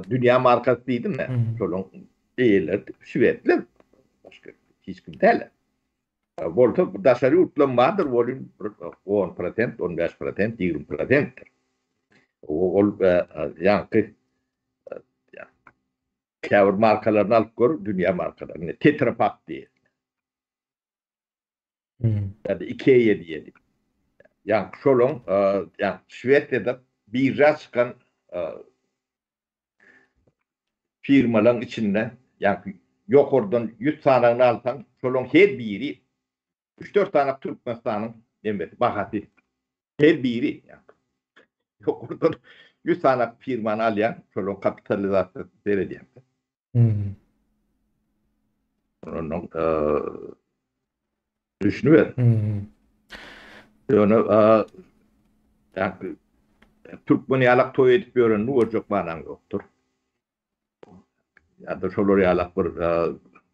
B: dünýä markasy diýdim-ä, şolaň eýeleri şwedler. Başga hiç kim däl. Bolsa daşary ýurtlaryň bardyr welin bir on prosent, on bäş prosent, 20 prosentdir. Ol ýaňky käbir markalaryny alyp gör, dünýä markalaryny. Tetra Pak diýen. Ýa-da Ikea diýeli. Ýa şolaň ýa Şwesiýada birža çykan firmalaryň içinde ýa ýokardan 100 sanagyny alsaň, şolaň her biri 3-4 sany Türkmenistanyň nemesi bahasy. Her biri ýa ýokardan 100 sany firmany alýaň, şolaň kapitalizasiýasyny seredýäň. Ondan düşüniber. Ýöne türkmen ýalak toý edip ýörenini görjek manaň ýokdur. Ýa-da şolar ýalak bir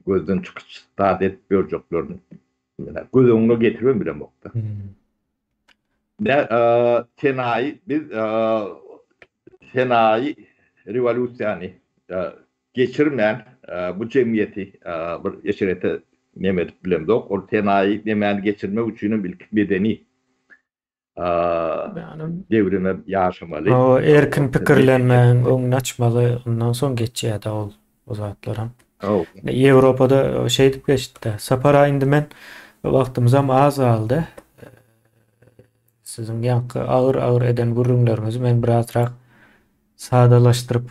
B: gözden çykyş zat edip ýörjeklerini göz öňüne getiribem bilemokda. Ne senaýy biz senaýy rewolýusiýany geçirmän bu jemgyýeti bir eşrete neme edip bilemzok. Ol senaýy nemäni geçirmek üçinem ilki medeni devrime ýaşamaly.
A: O erkin pikirlenmäň öňüni açmaly, ondan soň geçýär-de ol o zatlaram. Ýewropada şeýdip geçdi-de. Sapar aga indi men wagtymyzam az galdy. Siziň ýaňky agyr-agyr eden gürrüňleriňizi men birazrak sadalaşdyryp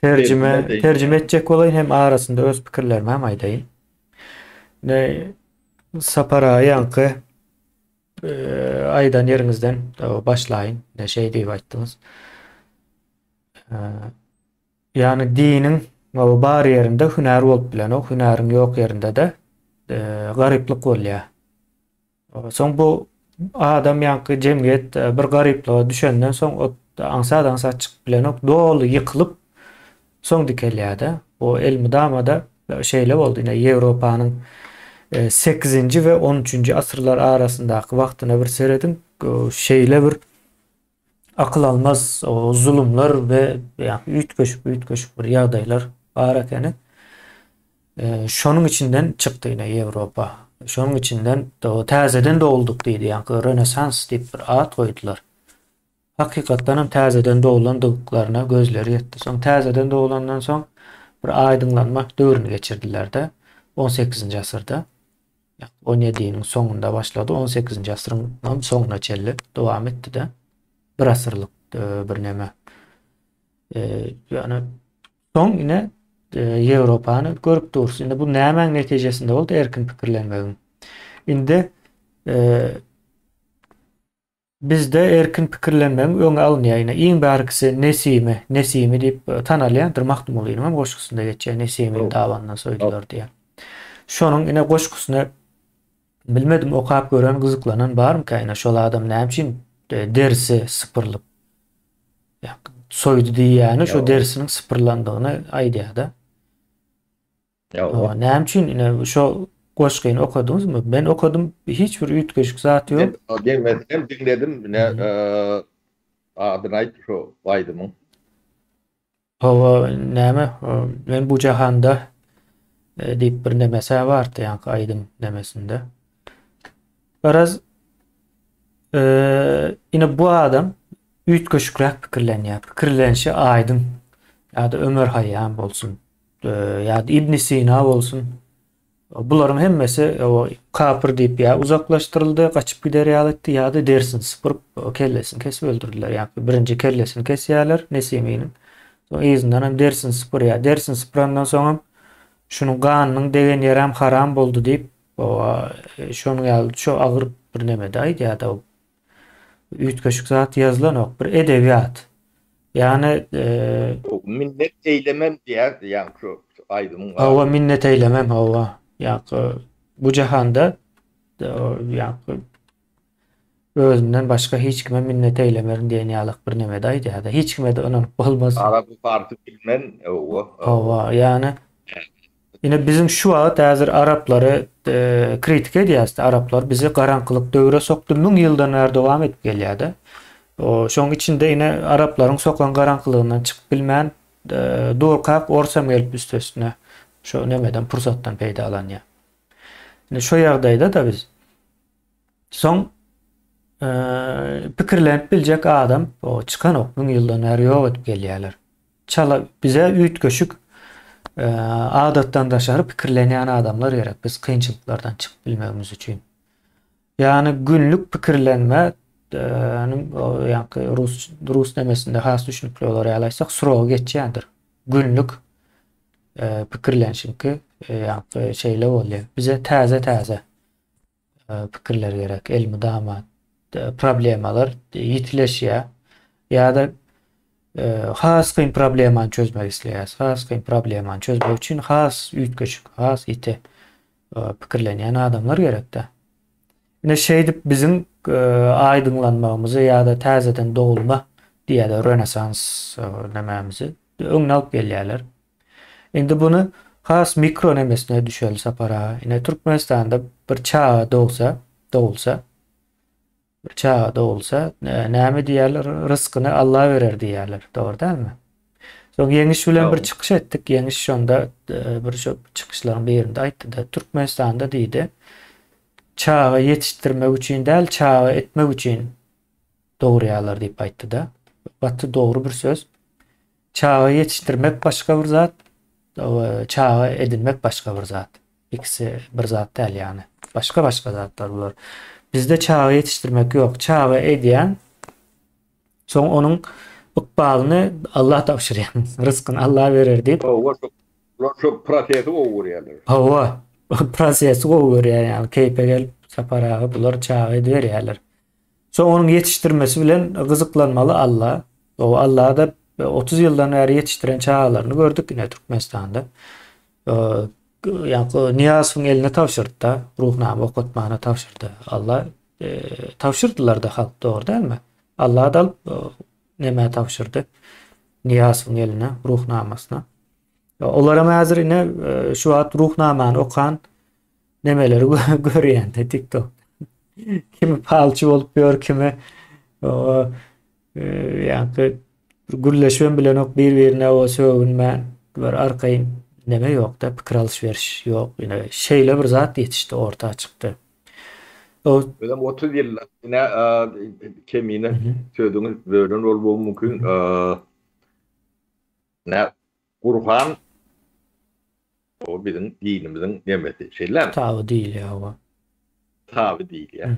A: terjime terjime etjek bolaýyn hem arasynda öz pikirlerimi hem aýdaýyn. Ne Sapar aga ýaňky aýdan ýeriňizden başlaýyn. Ne şeý diýip aýtdyňyz. Ýagny diniň bar ýerinde hünär bolup bilenok, hünäriň ýok ýerinde-de garyplyk bolýar. Soň bu adam ýaňky jemgyýet bir garyplyga düşenden soň o aňsat-aňsat çykyp bilenok, doly ýykylyp soň dikelýär-de. Bu elmydama-da şeýle boldy. Ine Ýewropanyň sekizinji we on üçünji asyrlar arasyndaky wagtyna bir serediň, şeýle bir akyl almaz zulumlar we üýtgeşik üýtgeşik bir ýagdaýlar bar ekeni. Şonuň içinden çykdy ine Ýewropa. Şonuň içinden täzeden dogulduk diýdi. Ýaňky Rönesans diýip bir at goýdular. Hakykatdan hem täzeden doglandyklaryna gözleri ýetdi. Soň täzeden doglandan soň bir aýdyňlanma döwrüni geçirdiler-de 18-nji asyrda. On ýediniň soňunda başlady, on sekizinji asyryň soňuna çenli dowam etdi-de. Bir asyrlyk e, bir neme. E, ýöne soň ine e, Ýewropany görüp durus. Indi bu nämäň netijesinde boldy? Erkin pikirlenmegiň. Indi e, Bizde erkin pikirlenmegiň öňi alynýar. Ine, iň bärkisi Nesimi, Nesimi diýip e, tanalýandyr Magtymgulynyň hem goşgusynda geçýär. Nesimini dabandan soýdular diýýär. Şonuň ine goşgusyny bilmedim okap gören gyzyklanan barmyka ine şol adam näme üçin e, derisi sypyrylyp soýdy diýýäni şo derisiniň sypyrylandygyny aýdýar-da. Ýa näme üçin ine şo goşgyny okadyňyzmy? Men okadym, hiç bir üýtgeşik zat ýok.
B: Men hem diňledim, ine adyny aýt şo aýdymyň.
A: Hawa, näme, men bu jahanda diýip bir nemesi bardy, ýaňky aýdym nemesinde. Garaz, ine bu adam üýtgeşikräk pikirlenýär. Pikirlenişi aýdyň. Ýa-da Ömer Haýýam bolsun. Ýa-da Ibn Sina bolsun. Bularyň hemmesi kapyr diýip ýa uzaklaşdyryldy, gaçyp gider ýaly etdi, ýa-da derisini sypyryp, kellesini kesip öldürdiler. Ýa-da birinji kellesini kesýärler Nesiminiň. Soň yzyndan hem derisini sypyrýar. Derisini sypyrandan soň hem şunuň ganynyň degen ýerem haram boldy diýip, şonuň ýaly şo agyr bir nemede aýdýar-da. Üýtgeşik zat ýazylanok. Bir edebiýat. Ýagny
B: Minnet eýlemem diýýär, ýagny şu aýdymyň.
A: Hawa, minnet eýlemem, hawa. Ýagny bu jahanda ýagny özümden başga hiç kime minnet eýlemerin diýen ýalak bir nemede aýdýar-da. Hiç kime-de ynanyp bolmaz.
B: Araby parsy bilmen, hawa.
A: Hawa, ýagny Ine biziň şu wagt häzir araplary kritika edýäs-de, araplar bizi garaňkylyk döwre sokdy, müň ýyldan bäri dowam edip gelýär-de. Şoň içinde ine araplaryň sokan garaňkylygyndan çykyp bilmän durkak orsam gelip üstesine şo nemeden pursatdan peýdalanýar. Ine şo ýagdaýda-da biz soň pikirlenip biljek adam çykanok, müň ýyldan bäri ýok edip gelýärler. Çala bize üýtgeşik adatdan daşary pikirlenýän adamlar gerek biz kynçylyklardan çykyp bilmegimiz üçin. Ýagny günlük pikirlenme ýaňky rus rus nemesinde has düşnükli bolar ýaly aýtsak srogy geçýändir. Günlük pikirlenşiňki ýaňky şeýle bolýar. Bize täze täze pikirler gerek. Elmydama problemalar ýitileşýär. Ýa-da has kyn problemany çözmek isleýäris. Has kyn problemany çözmek üçin has üýtgeşik, has ýiti pikirlenýän adamlar gerekde. Ine şeýdip biziň aýdyňlanmagymyzy ýa-da täzeden dogulma diýýärler, rönesans nämämizi öňüne alyp gelýärler. Indi buny has mikro nemesine düşeli Sapar aga. Ine Türkmenistanda bir çaga dogsa, dogulsa, bir çaga dogulsa, näme diýýärler? Ryskyny Allah berer diýýärler. Dogry dälmi? Soň Ýeňiş bilen bir çykyş etdik. Ýeňiş şonda e, bir şu çykyşlaryň birinde aýtdy-da, Türkmenistanda diýdi, çaga ýetişdirmek üçin däl, çaga etmek üçin dogurýarlar diýip aýtdy-da. Gaty dogry bir söz. Çaga ýetişdirmek başga bir zat, çaga edinmek başga bir zat. Ikisi bir zat däl ýagny. Başga-başga zatlar bular. Bizde çaga ýetişdirmek ýok. Çaga edýäň, soň onuň ykbalyny Allah tabşyrýar. Ryskyny Allah berer diýip.
B: Hawa, bular şu prosesi gowy görýärler.
A: Hawa, prosesi gowy görýär ýagny keýpe gelip Sapar aga bular çaga ediberýärler. Soň onuň ýetişdirmesi bilen gyzyklanmaly Alla. O Alla-da 30 ýyldan bäri ýetişdiren çagalaryny gördük ine Türkmenistanda. Ýaňky Nyýazowyň eline tabşyrdy-da, Ruhnama okatmana tabşyrdy. Alla e, tabşyrdylar-da halk, dogry dälmi? Alla-da alyp nämä tabşyrdy? Nyýazowyň eline, Ruhnamasyna. Olaram häzir ine e, şu wagt Ruhnamany okan nemeleri görýän-de TikTok. Kimi palçy bolup ýör, kimi o e, ýaňky gürleşibem bilenok bir-birine o sögünmän bir arkaýyn neme ýok-da, pikir alyş-beriş ýok. Ine şeýle bir zat ýetişdi, orta çykdy.
B: O Özem 30 ýylda ine kemine sözüňi bölen bolmagym mümkin. Ine Gurhan O biziň dinimiziň nemesi, şeýlemi?
A: Kitaby diýilýär, hawa.
B: Kitaby diýilýär.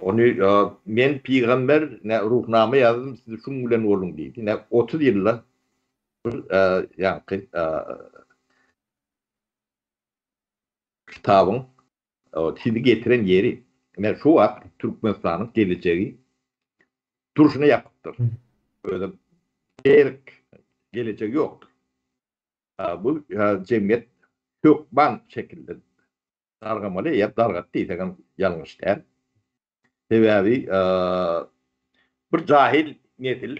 B: Ony men pygamber ne ruhnama ýazdym, siz şuň bilen boluň diýdi. Ne 30 ýylda bir ýaňky kitabyň sizi getiren ýeri. Men şu wagt Türkmenistanyň gelejegi durşuna ýapykdyr. Özem berk gelejegi ýokdur. Bu jemgyýet hökman şekilde dargamaly ýa dargady diýsegem ýalňyş däl. Sebäbi bir jahil nesil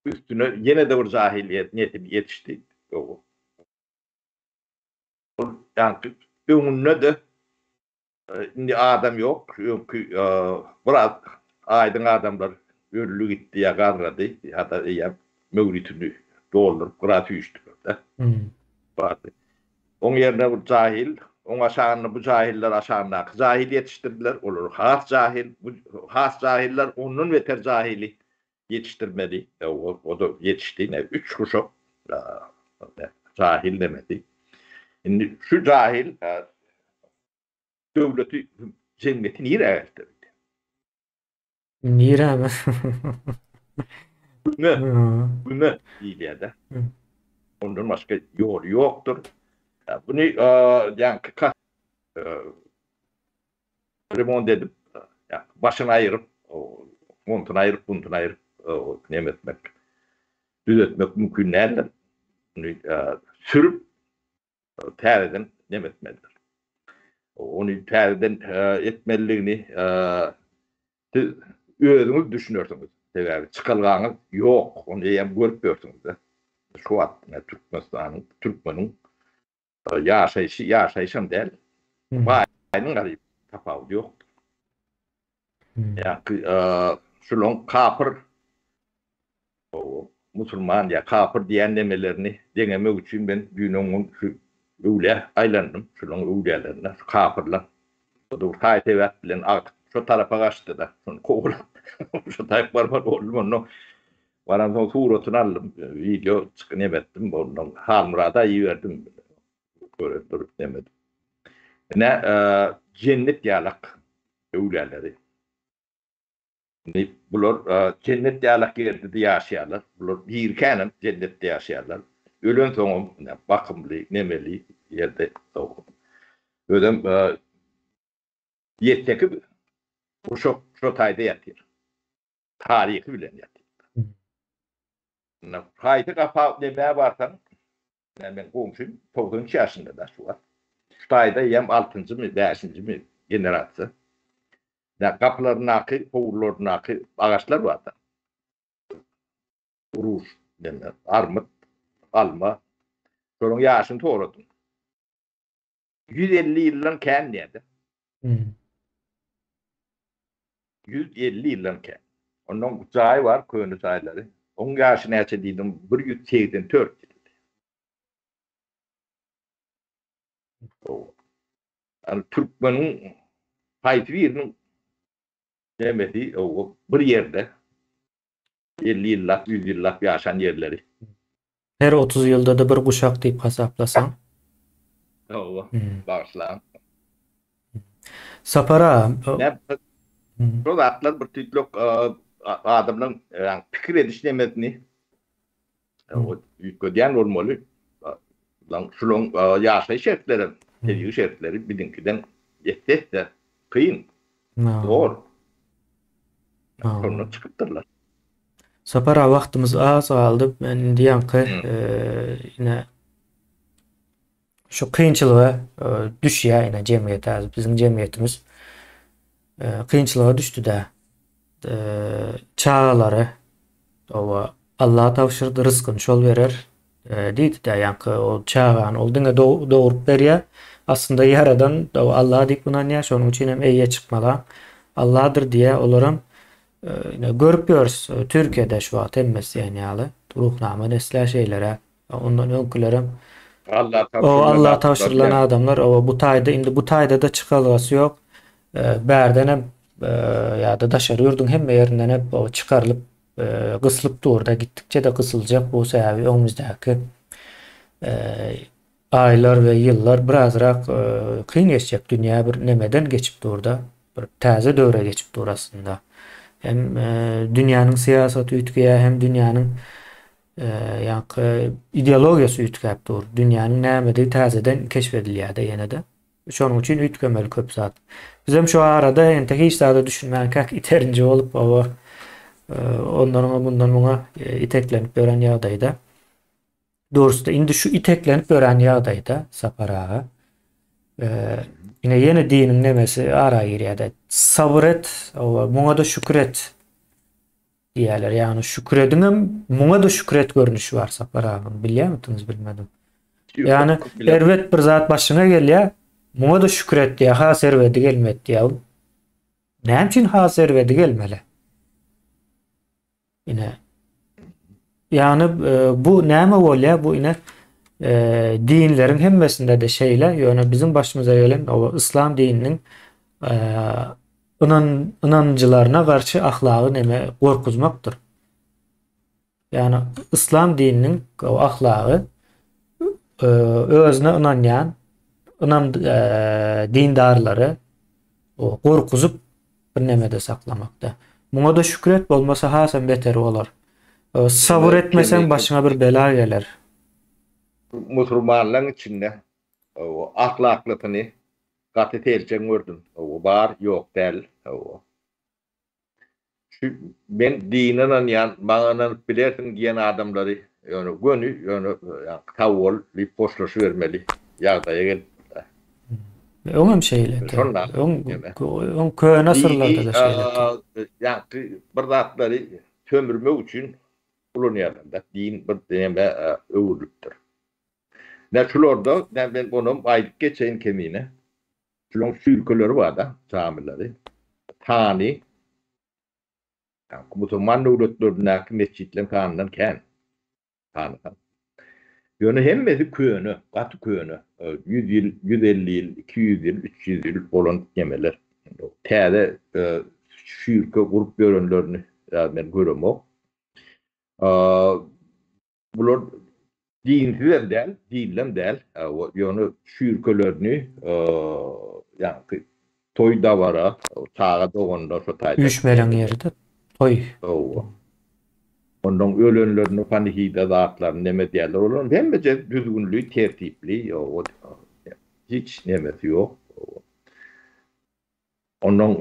B: üstüne ýene-de bir jahil nesil ýetişdi. Ol ýaňky öňünde-de indi adam ýok. Öňki biraz aýdyň adamlar öldi gitdi ýa garrady ýa-da eýýäm möwritini dolduryp gyra süýşdüler-de. Bardy. Oň ýerine bir jahil, oň aşagynda bu jahiller aşagyndaky jahili ýetişdirdiler. Olar has jahil, bu has jahiller ondan beter jahili ýetişdirmeli. O-da ýetişdi. Ine, üç guşak jahil demesi. Indi şu jahil döwleti, jemgyýeti nirä eltdi?
A: Nirä?
B: Güme, güme diýilýär-de. Ondan başga ýoly ýokdur. Buny ýaňky remont edip, başyny aýyryp, montuny aýyryp, buntuny aýyryp, neme etmek, düzetmek mümkin däldir. Muny sürüp, täzeden neme etmelidir. Ony täzeden etmelidigini siz özüňiz düşünersiňiz. Sebäbi çykalgaňyz ýok, ony eýýäm görüp ýörsüňiz-de. Şu wagt Türkmenistanyň, türkmeniň Ýaşaýşy ýaşaýşam däl. Baýynyň garyp tapawudy ýokdur. Ýa-ki şulaň kapyr musulman ýa kapyr diýen nemelerini deňemek üçin men düýn-öňňün şu öwlä aýlandym, şulaň öwlälerine, şu kapyrlaň. O-da bir saý-sebäp bilen agtyk şo tarapa gaçdy-da, şony kowalap şo taýyp barmaly boldum onnoň. Baransoň suratyny aldym, wideo çyky neme etdim, ondan Halmyrada iberdim. Gören durup neme edip. Ine, jennet ýalak öwlüýäleri. Indi bular jennet ýalak ýerde-de ýaşaýarlar. Bular dirikänem jennetde ýaşaýarlar. Ölensoňam ine bakymly, nemeli ýerde. Özem ýeteki guşak şo taýda ýatyr. Taryhy bilen ýatyr. Indi haýsy gapa nemä barsaň, ine meň goňşym 93 ýaşynda da şu wagt. Şu taýda eýýäm altynjymy, bäşinjimi generasiýa. Ine gapylaryndaky, howlularyndaky agaçlar bar-da. Uruş, neme, armyt, alma. Şolaryň ýaşyny soradym. 150 ýyldan kän diýýär-de. 150 ýyldan kän. Ondan jaý bar, köne jaýlary. Oň ýaşy näçe diýdim, 184 ýyl. Yani türkmeniň haýsy biriniň nemesi bir ýerde 50 ýyllap, 100 ýyllap ýaşan ýerleri.
A: Her 30 ýylda-da bir guşak diýip hasaplasaň.
B: Hawa, bagyşlaň.
A: Sapar aga.
B: Şol zatlar bir tüýtlük adamlaryň pikir ediş nemesini üýtgedýän bolmaly. Şularyň ýaşaýyş şertleri, tebigy şertleri biziňkiden esse-esse kyn, zor. Şondan çykypdyrlar.
A: Sapar aga wagtymyz az galdy. Men indi ýaňky ine şu kynçylyga düşýär ine jemgyýet häzir biziň jemgyýetimiz kynçylyga düşdi-de. Çagalary oba Allah tabşyrdy, ryskyny şol berer diýdi-de ýaňky o çagany ol diňe dogrup berýär. Aslynda ýaradan Allah diýip ynanýar, şonuň üçin hem eýe çykmaly. Allahdyr diýýär, olaram Ine görüp ýörüs Türkiýede şu wagt hemmesi diýen ýaly Ruhnama nesle şeýleräk. Ondan öňkülerem
B: Allah
A: Allah tabşyrylan adamlar oba bu taýda indi bu taýda-da çykalgasy ýok. Bärdenem ýa-da daşary ýurduň hemme ýerinden hem çykarylyp gyslyp dur-da gitdikçe-de gysyljak bu sebäbi öňümizdäki Aýlar we ýyllar birazrak kyn geçjek dünýä bir nemeden geçip durda bir täze döwre geçip dur aslynda. Hem dünýäniň syýasaty üýtgeýär hem dünýäniň ýaňky ideologiýasy üýtgäp dur. Dünýäniň nämedigi täzeden keşp edilýärde ýene-de. Şonuň üçin üýtgemeli köp zat. Bizem şu arada entek hiç zada düşünmänkäk iterinji bolup oba ondan oňa mundan muňa iteklenip ýören ýagdaýda. Dogrusy indi şu iteklenip ýören ýagdaýda Sapar aga ine ýene diniň nemesi ara girýär-de. Sabyr et, oba muňa-da şükür et diýýärler. Ýagny şükür ediňem, muňa-da şükür et görnüşi bar Sapar aga. Bilýärmidiňiz bilmedim. Ýagny erbet bir zat başyňa gelýär, muňa-da şükür et diýýär, has erbedi gelmedi diýýär. Näme üçin has erbedi gelmeli? Ine. Ýagny e, bu näme bolýar? Bu ine e, dinleriň hemmesinde-de şeýle, ýöne biziň başymyza gelen o yslam dininiň e, ynan ynanjylaryna garşy ahlagy neme gorkuzmakdyr. Ýagny yslam dininiň o ahlagy e, özüne ynanýan ynam e, dindarlary o gorkuzyp bir nemede saklamakda. Muňa-da şükür et, bolmasa hasam beteri bolar. Sabyr etmeseň başyňa bir bela geler.
B: Musurmanlaň içinde ahlaklysyny gaty seljeň gördüm. Bar, ýok däl. Şu men dine ynanýan, maňa ynanyp bilersiň diýen adamlary ýöne göni ýöne sag bol diýip hoşlaşybermeli ýagdaýa gelipdir.
A: Öňem şeýledi. Öň öň köne asyrlarda-da
B: şeýledi. Ýaňky bir zatlary sömürmek üçin ulanýarlar-da. Din bir nämä öwrülipdir. Nä şularda, men onam aýdyp geçeýin kemine. Şularyň sülkeleri bar-da, jamilary. Sany musulman döwletlerindäki metjitleriň sanyndan kän. Sanasaň. Ýöne hemmesi köne, gaty köne. 100 ýyl, 150 ýyl, 200 ýyl, 300 ýyl bolan nemeler. Täze şüýrke gurup ýörenlerini men göremok. Bular dinsizem däl, dinlem däl. Ýöne çüýrkelerini ýaňky toý dabara, çaga doganda şo taýda.
A: Üýşmeleň ýeri-de toý.
B: Hawa. Ondan ölenlerini panihida zatlaryny neme edýärler. Olaryň hemmesi düzgünli, tertipli, hiç nemesi ýok. Ondan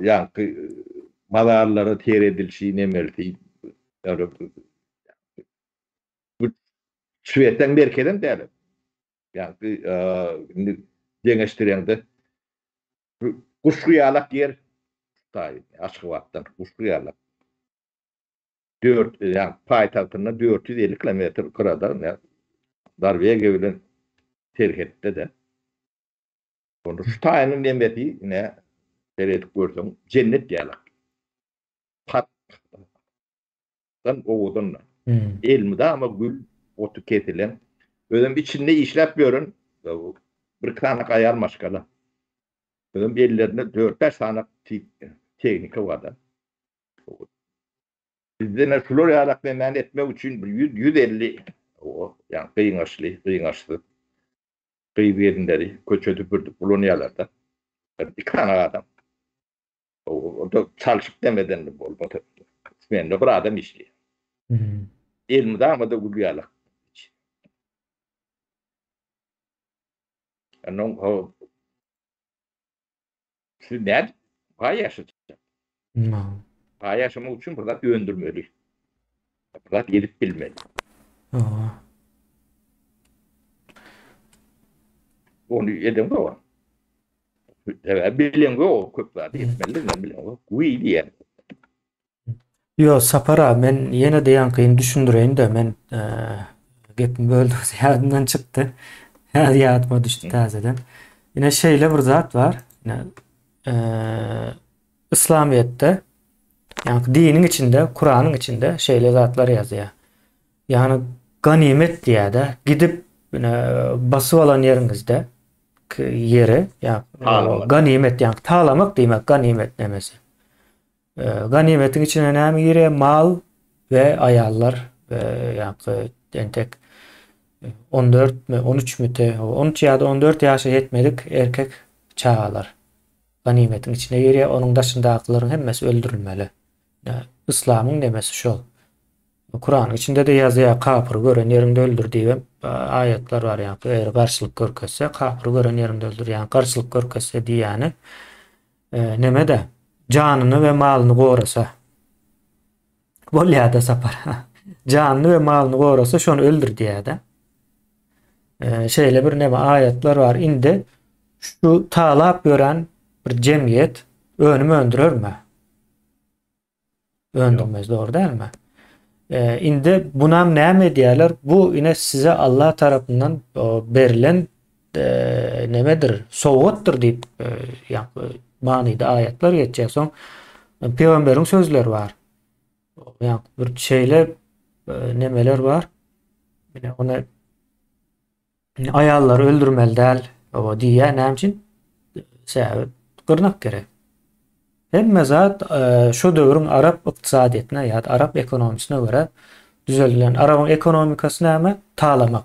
B: ýaňky mazarlara seredilişi nemelisi bu Şwesiýanyň merkezem däl. Ýaňky indi deňeşdireňde Guşgy ýalak ýer taý Aşgabatdan Guşgy ýalak. 4 ýa paýtagtyndan 450 kilometr gyrada Norwegiýa bilen serhetde-de. Onda şu taýynyň nemesi ine seredip görseň jennet ýalak. Parkdan owadan. Elmydama gül oty kesilen. Özem içinde işläp ýören bir iki sany aýal maşgala. Özem ellerinde dört-bäş sany tehnika bar-da. Bizde ine şular ýalak nemäni etmek üçin bir ýüz, 150 ýa gyňaçly, gyňaçsyz gyz gelinleri köçe süpürdip ulanýarlar-da. Iki sany adam. O-da çalşyp demeden bolmasa. Smende bir adam işleýär. Elmydama-da gül ýalak. Ondan o Siz nädip baý ýaşajak? Baý ýaşamak üçin bir zat öndürmeli. Bir zat edip bilmeli. Ony edeňok. Sebäbi bileňok, köp zat etmelidigini bileňok. Guý diýýän.
A: Ýo, Sapar aga, men ýene-de ýaňkyny düşündireýin-de, men gepimi böldüm, ýadymdan çykdy. Häzir ýadyma düşdi täzeden. Ine şeýle bir zat bar. Ine Yslamyýetde, ýagny diniň içinde, Kuranyň içinde şeýle zatlar ýazýar. Ýagny ganymet diýýär-de, gidip ine basyp alan ýeriňizde ýeri, ýagny ganymet, ýagny talamak diýmek ganymet nemesi. Ganymetiň içine näme girýär? Mal we aýallar we ýaňky entek 14 mi, 13 mi, 13 ýa-da 14 ýaşa ýetmedik erkek çagalar ganymetiň içine girýär. Onuň daşyndakylaryň hemmesi öldürilmeli. Yslamyň nemesi şol. Kuranyň içinde-de ýazýar, kapyry gören ýeriňde öldür diýibem aýatlar bar, ýagny eger garşylyk görkezse, kapyry gören ýeriňde öldür, ýagny garşylyk görkezse diýýäni neme-de, janyny we malyny gorasa. Bolýar-da Sapar. Janyny we malyny gorasa, şony öldür diýýär-de. Şeýle bir neme aýatlar bar. Indi şu talap ýören bir jemgyýet önüm öndürermi? Öndürmez, dogry dälmi? E, indi bunam näme edýärler? Bu ine size Allah tarapyndan berlen e, nemedir, sowgatdyr diýip, e, ýa manyda aýatlar geçýär. Soň e, pygamberiň sözleri bar. Ýa bir şeýle e, nemeler bar. Ine ony Aýallary öldürmeli däl oba diýýär näme üçin? Sebäbi gyrnak gerek. Hemme zat e, şu döwrüň arap ykdysadyýetine ýa-da arap ekonomisine görä düzedilen. Arabyň ekonomikasy näme? Talamak.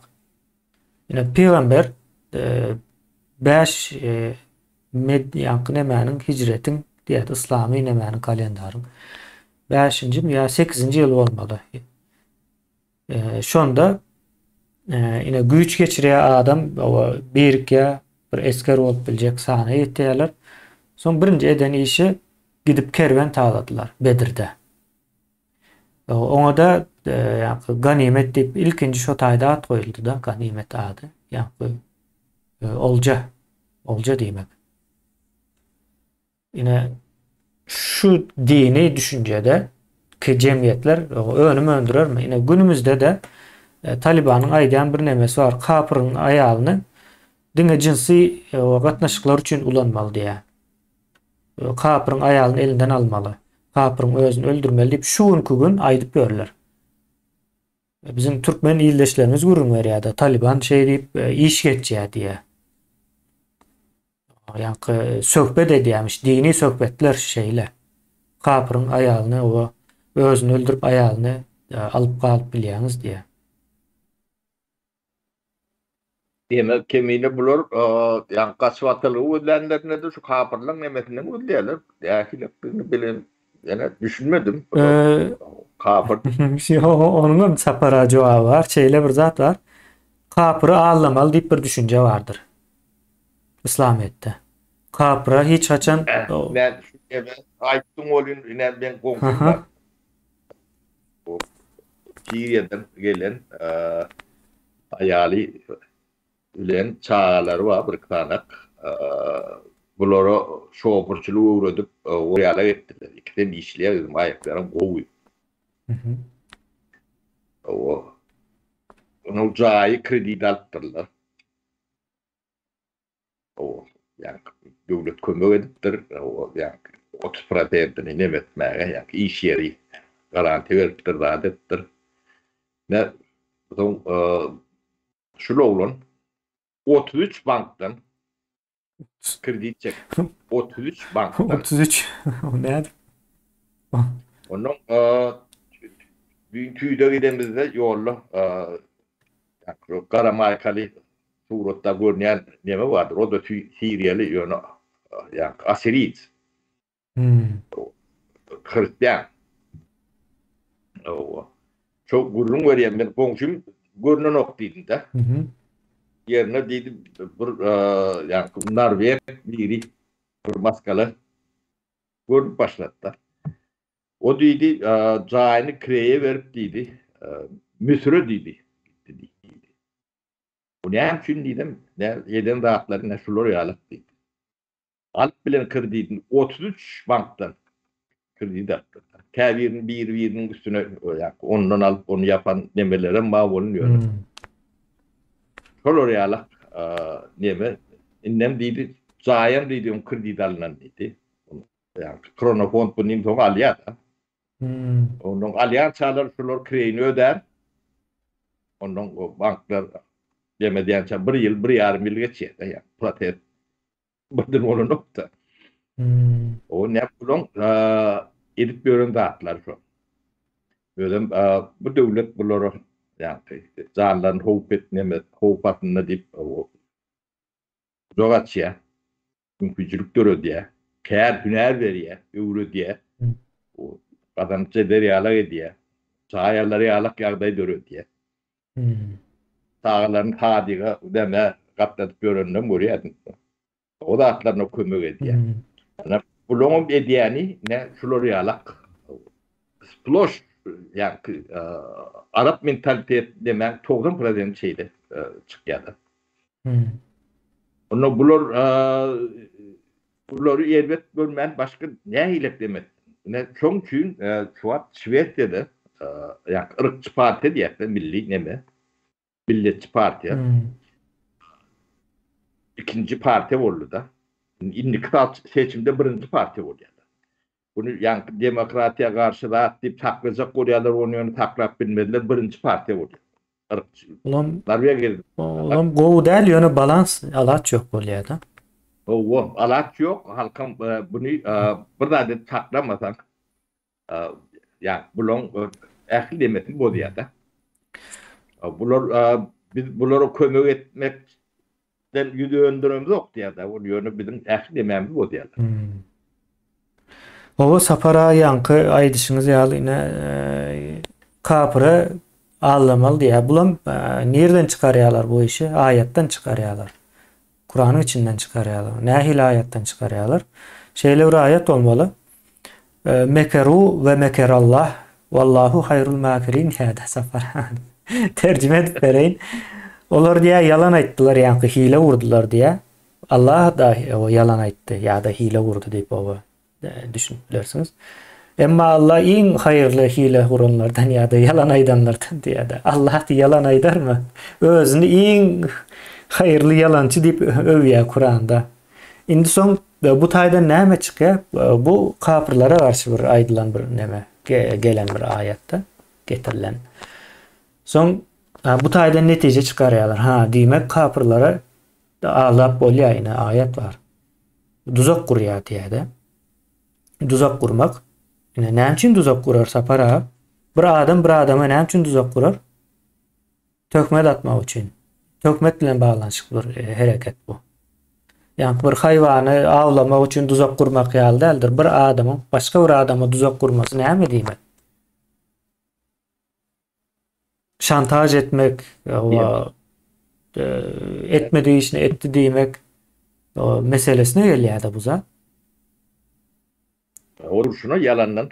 A: Ine pygamber 5 e, med ýaňky nemäniň hijretiň diýýär, yslamy nemäniň kalendaryň 5-nji ýa 8-nji ýyly bolmaly. Şonda ine güýç geçirýär adam, birikýär, bir esger bolup biljek sana ýetýärler. Soň birinji eden işi gidip kerwen taladylar Bedirde. Oňa-da ýaňky ganimet diýip ilkinji şo taýda at goýuldy-da, ganimet ady. Ýaňky olja, olja diýmek. Ine şu dini düşünjede ki jemgyýetler önüm öndürermi? Ine günümizde-de e, Talibanyň aýdýan bir nemesi bar. Kapyryň aýalyny diňe jynsy e, gatnaşyklar üçin ulanmaly diýýär. E, kapyryň aýalyny elinden almaly. Kapyryň özüni öldürmeli diýip şu günki gün aýdyp ýörler. Biziň türkmen ildeşlerimiz gürrüň berýär-de, Taliban şeý diýip iş geçýär diýýär. Ýaňky söhbet edýämiş, dini söhbetler şeýle. Kapyryň aýalyny oba özüni öldürip aýalyny e, alyp galyp bilýäňiz diýýär.
B: Demek kemine bular ýaňky gaçybatalga gözlänlerinde-de şu kapyrlaryň nemesinden gözleýärler. Nähilidigini bilen ýene düşünmedim.
A: Kapyr. Ýok, onuň hem Sapara jogaby bar. Şeýle bir zat bar. Kapyry aldamaly diýip bir düşünje bardyr. Yslamyýetde. Kapyra hiç haçan
B: Men şu ýerde aýtdyň welin ine meň goňşym bar. Siriýadan gelen aýaly bilen çagalary bar bir sanak. Bulara şoförçilik öwredip orýala etdiler. Ikisem işleýär, özüm aýaklaram gowy. Onuň jaýy kredit alypdyrlar. O, ýagny döwlet kömek edipdir, o, ýagny 30 prosentini neme etmäge, ýagny iş ýeri garantiýa beripdir, zat edipdir. Ne, soň şul oglan 33 bankdan kredit çekip, 33 bankdan.
A: 33, o nädip?
B: Ondan düýn tüýde gidemizde ýolda gara maýkaly suratda görünýän neme bardyr, o-da siriýaly, ýöne ýaňky asiriýc.
A: Hmm.
B: Hristian. Owa. Şo gürrüň berýän men goňşym görnenok diýdim-de. Ýerine diýdi bir ýaňky norweg biri bir maskaly görnüp başlady-da. O diýdi, jaýyny kireýe berip diýdi, Müsüre diýdi, gitdi diýdi. Bu näme üçin diýdim, nä eden zatlary ine şular ýalyk diýdi. Alyp bilen kredidini 33 bankdan kredit alypdyr. Käbirini biri-biriniň üstüne ondan alyp, ony ýapan nemelerem bar bolun ýöne. Şolar ýalyk neme, indem diýdi, jaýam diýdi, öň kredit alnan diýdi. Ýagny Kronofond bu nim soň alýar-da.
A: Hmm.
B: Ondan alýançalar şular kireýini ödär. Ondan o banklar deme diýençä bir ýyl, bir ýarym ýyl geçýär-de, ýa proses birden bolanok-da.
A: Hmm.
B: O ne bulaň edip ýören zatlary şo. Özem bu döwlet bulara ýagny janlaryny howp etmeme, howp astynda diýip gujak açýar. Mümkinçilik döredýär, kär, hünär berýär, öwredýär. Gazanyp eder ýalak edýär. Jaý alar ýalak ýagdaý döredýär. Çagalaryny sadyga näme gatnadyp ýöreninem görýärsiň. O zatlaryna kömek edýär. Ana bulaňam edýäni ne şular ýalak sploş ýaňky arap mentalitet demäň 90 prosent şeýle çykýar-da. Onda bular bulary erbet görmän başga nähilek demek. Ine şoň üçin şu wagt Şwesiýada ýaňky yrkçy partiýa diýýär-de milli neme. Milletçi partiýa. Ikinji partiýa boldy-da. Indiki seçimde birinji partiýa bolýar. Buny ýaňky demokratiýa garşy zat diýip saklajak bolýarlar, ony ýöne saklap bilmediler, birinji partiýa bolýar. Yrkçy.
A: Olam
B: Norwegiýada.
A: Olam gowy däl, ýöne balans alaç ýok bolýar-da.
B: Hawa, alaç ýok, halkam buny bir zat edip saklamasaň, ýa bulaň ähli nemesini bozýar-da. Bular biz bulara kömek etmekden ýüz döndüremzok diýýär-de, ol ýöne biziň ähli nemämizi bozýarlar.
A: Hawa, Sapar aga ýaňky aýdyşyňyz ýaly ine kapyra aldamaly diýýär. Bulam nirden çykarýarlar bu işi? Aýatdan çykarýarlar. Kuranyň içinden çykarýarlar. Nähili aýatdan çykarýarlar? Şeýle bir aýat bolmaly. Mekeru we mekerallah wallahu haýrul makirin diýýär Sapar. Terjime edip bereýin. Olar diýýär ýalan aýtdylar, ýaňky hile gurdular diýýär. Allah da ýalan aýtdy ýa-da hile gurdy diýip oba düşünip bilersiňiz. Emma Allah iň haýyrly hile guranlardan ýa-da ýalan aýdanlardan diýýär-de. Allah ýalan aýdarmy? Özüni iň haýyrly ýalançy diýip öwýär Kuranda. Indi soň bu taýdan näme çykýar? Bu kapyrlara garşy bir aýdylan bir neme, gelen bir aýatda getirilen. Soň bu taýdan netije çykarýarlar. Ha, diýmek kapyrlara aldap bolýar, ine aýat bar. Duzak gurýar diýýär-de. Duzak gurmak. Ine näme üçin duzak gurar Sapar aga? Bir adam bir adama näme üçin duzak gurar? Töhmet atmak üçin. Töhmet bilen baglanyşykly bir e, hereket bu. Ýagny bir haýwany awlamak üçin duzak gurmak ýaly däldir. Bir adamyň başga bir adama duzak gurmasy näme diýmek? Şantaž etmek, e, etmedi işini etdi diýmek meselesine gelýär-de bu zat.
B: Ol şuna ýalandan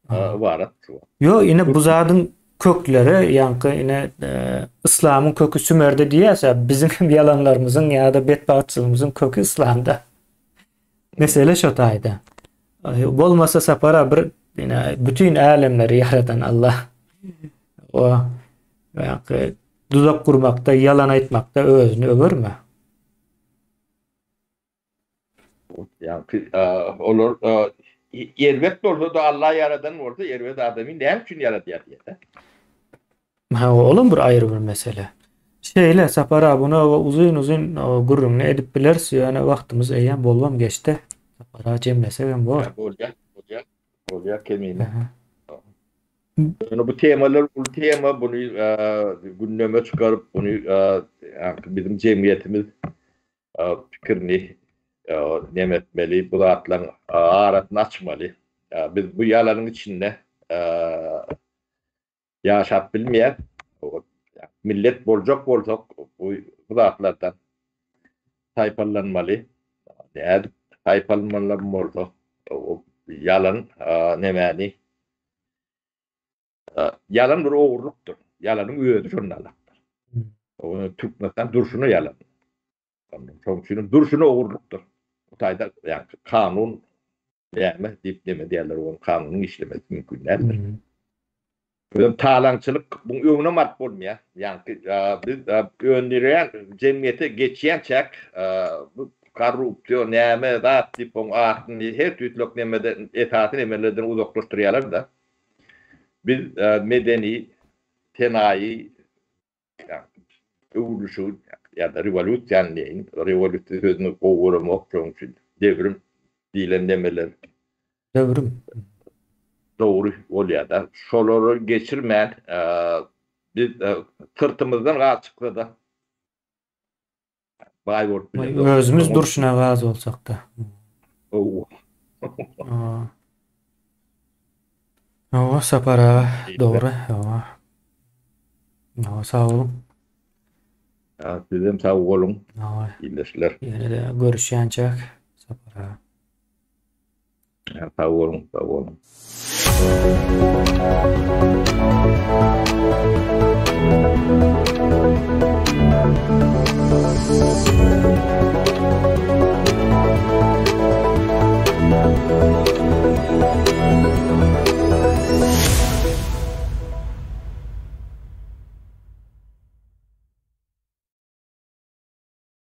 B: ybarat şu.
A: Ýok, ine bu zadyň kökleri, ýaňky ine e, yslamyň köki Sümerde diýýäs, biziň hem ýalanlarymyzyň ýa-da betbagtçylygymyzyň köki yslamda. Mesele şo taýda. Bolmasa Sapara bir ine bütün älemleri ýaradan Allah. O ýaňky duzak gurmakda, ýalan aýtmakda özüni öwerme.
B: Ýaňky olar erbet bolsa-da Allah ýaradan bolsa erbet adamy näme üçin ýaradýar diýýär.
A: Ha, olam bir aýry bir mesele. Şeýle Sapar aga buna uzyn-uzyn gürrüňini edip bileris, ýöne wagtymyz eýýäm bolubam geçdi. Sapar aga jemlesek hem bor.
B: Bolýar, bolýar. Bolýar kemine. Ýöne bu temalar uly tema, buny gündeme çykaryp, buny biziň jemgyýetimiz pikirini neme etmeli, bu zatlaryň arasyny açmaly. Biz bu ýalanyň içinde ýaşap bilmeýäs. Millet boljak bolsak bu zatlardan saýpallanmaly. Nädip saýpalmalam bolsa ýalan nemäni Ýalan bir ogurlykdyr. Ýalanyň özi şonda alakdyr. Türkmenistan durşuna ýalan. Şonuň üçin hem durşuna ogurlykdyr. Bu taýda ýa kanun näme diýip neme diýerler, onuň kanunyň işlemesi mümkin däldir. Özem talaňçylyk buň öňünem alyp bolmaýar. Ýaňky biz öndürýän jemgyýete geçýänçäk bu korrupsiýa näme zat diýip oň adyny her tüýtlek nemeden esasy nemelerden uzaklaşdyrýarlar-da. Biz medeni, senaýy öwrülişigi ýa-da rewolýusiýany diýeýin, rewolýusiýa sözüni gowy göremok, şonuň üçin devrim diýlen nemeler
A: Döwrüm.
B: Dogry bolýar-da. Şolary geçirmän, biz syrtymyzdan gaz çyksa-da baý bolup bilemzok.
A: Özümiz durşuna gaz bolsak-da.
B: Hawa.
A: Hawa Sapar aga dogry hawa. Hawa sag boluň.
B: Ha, sizem sag boluň. Hawa. Ildeşler.
A: Ýene-de görüşýänçäk Sapar aga.
B: Ha, sag boluň, sag boluň.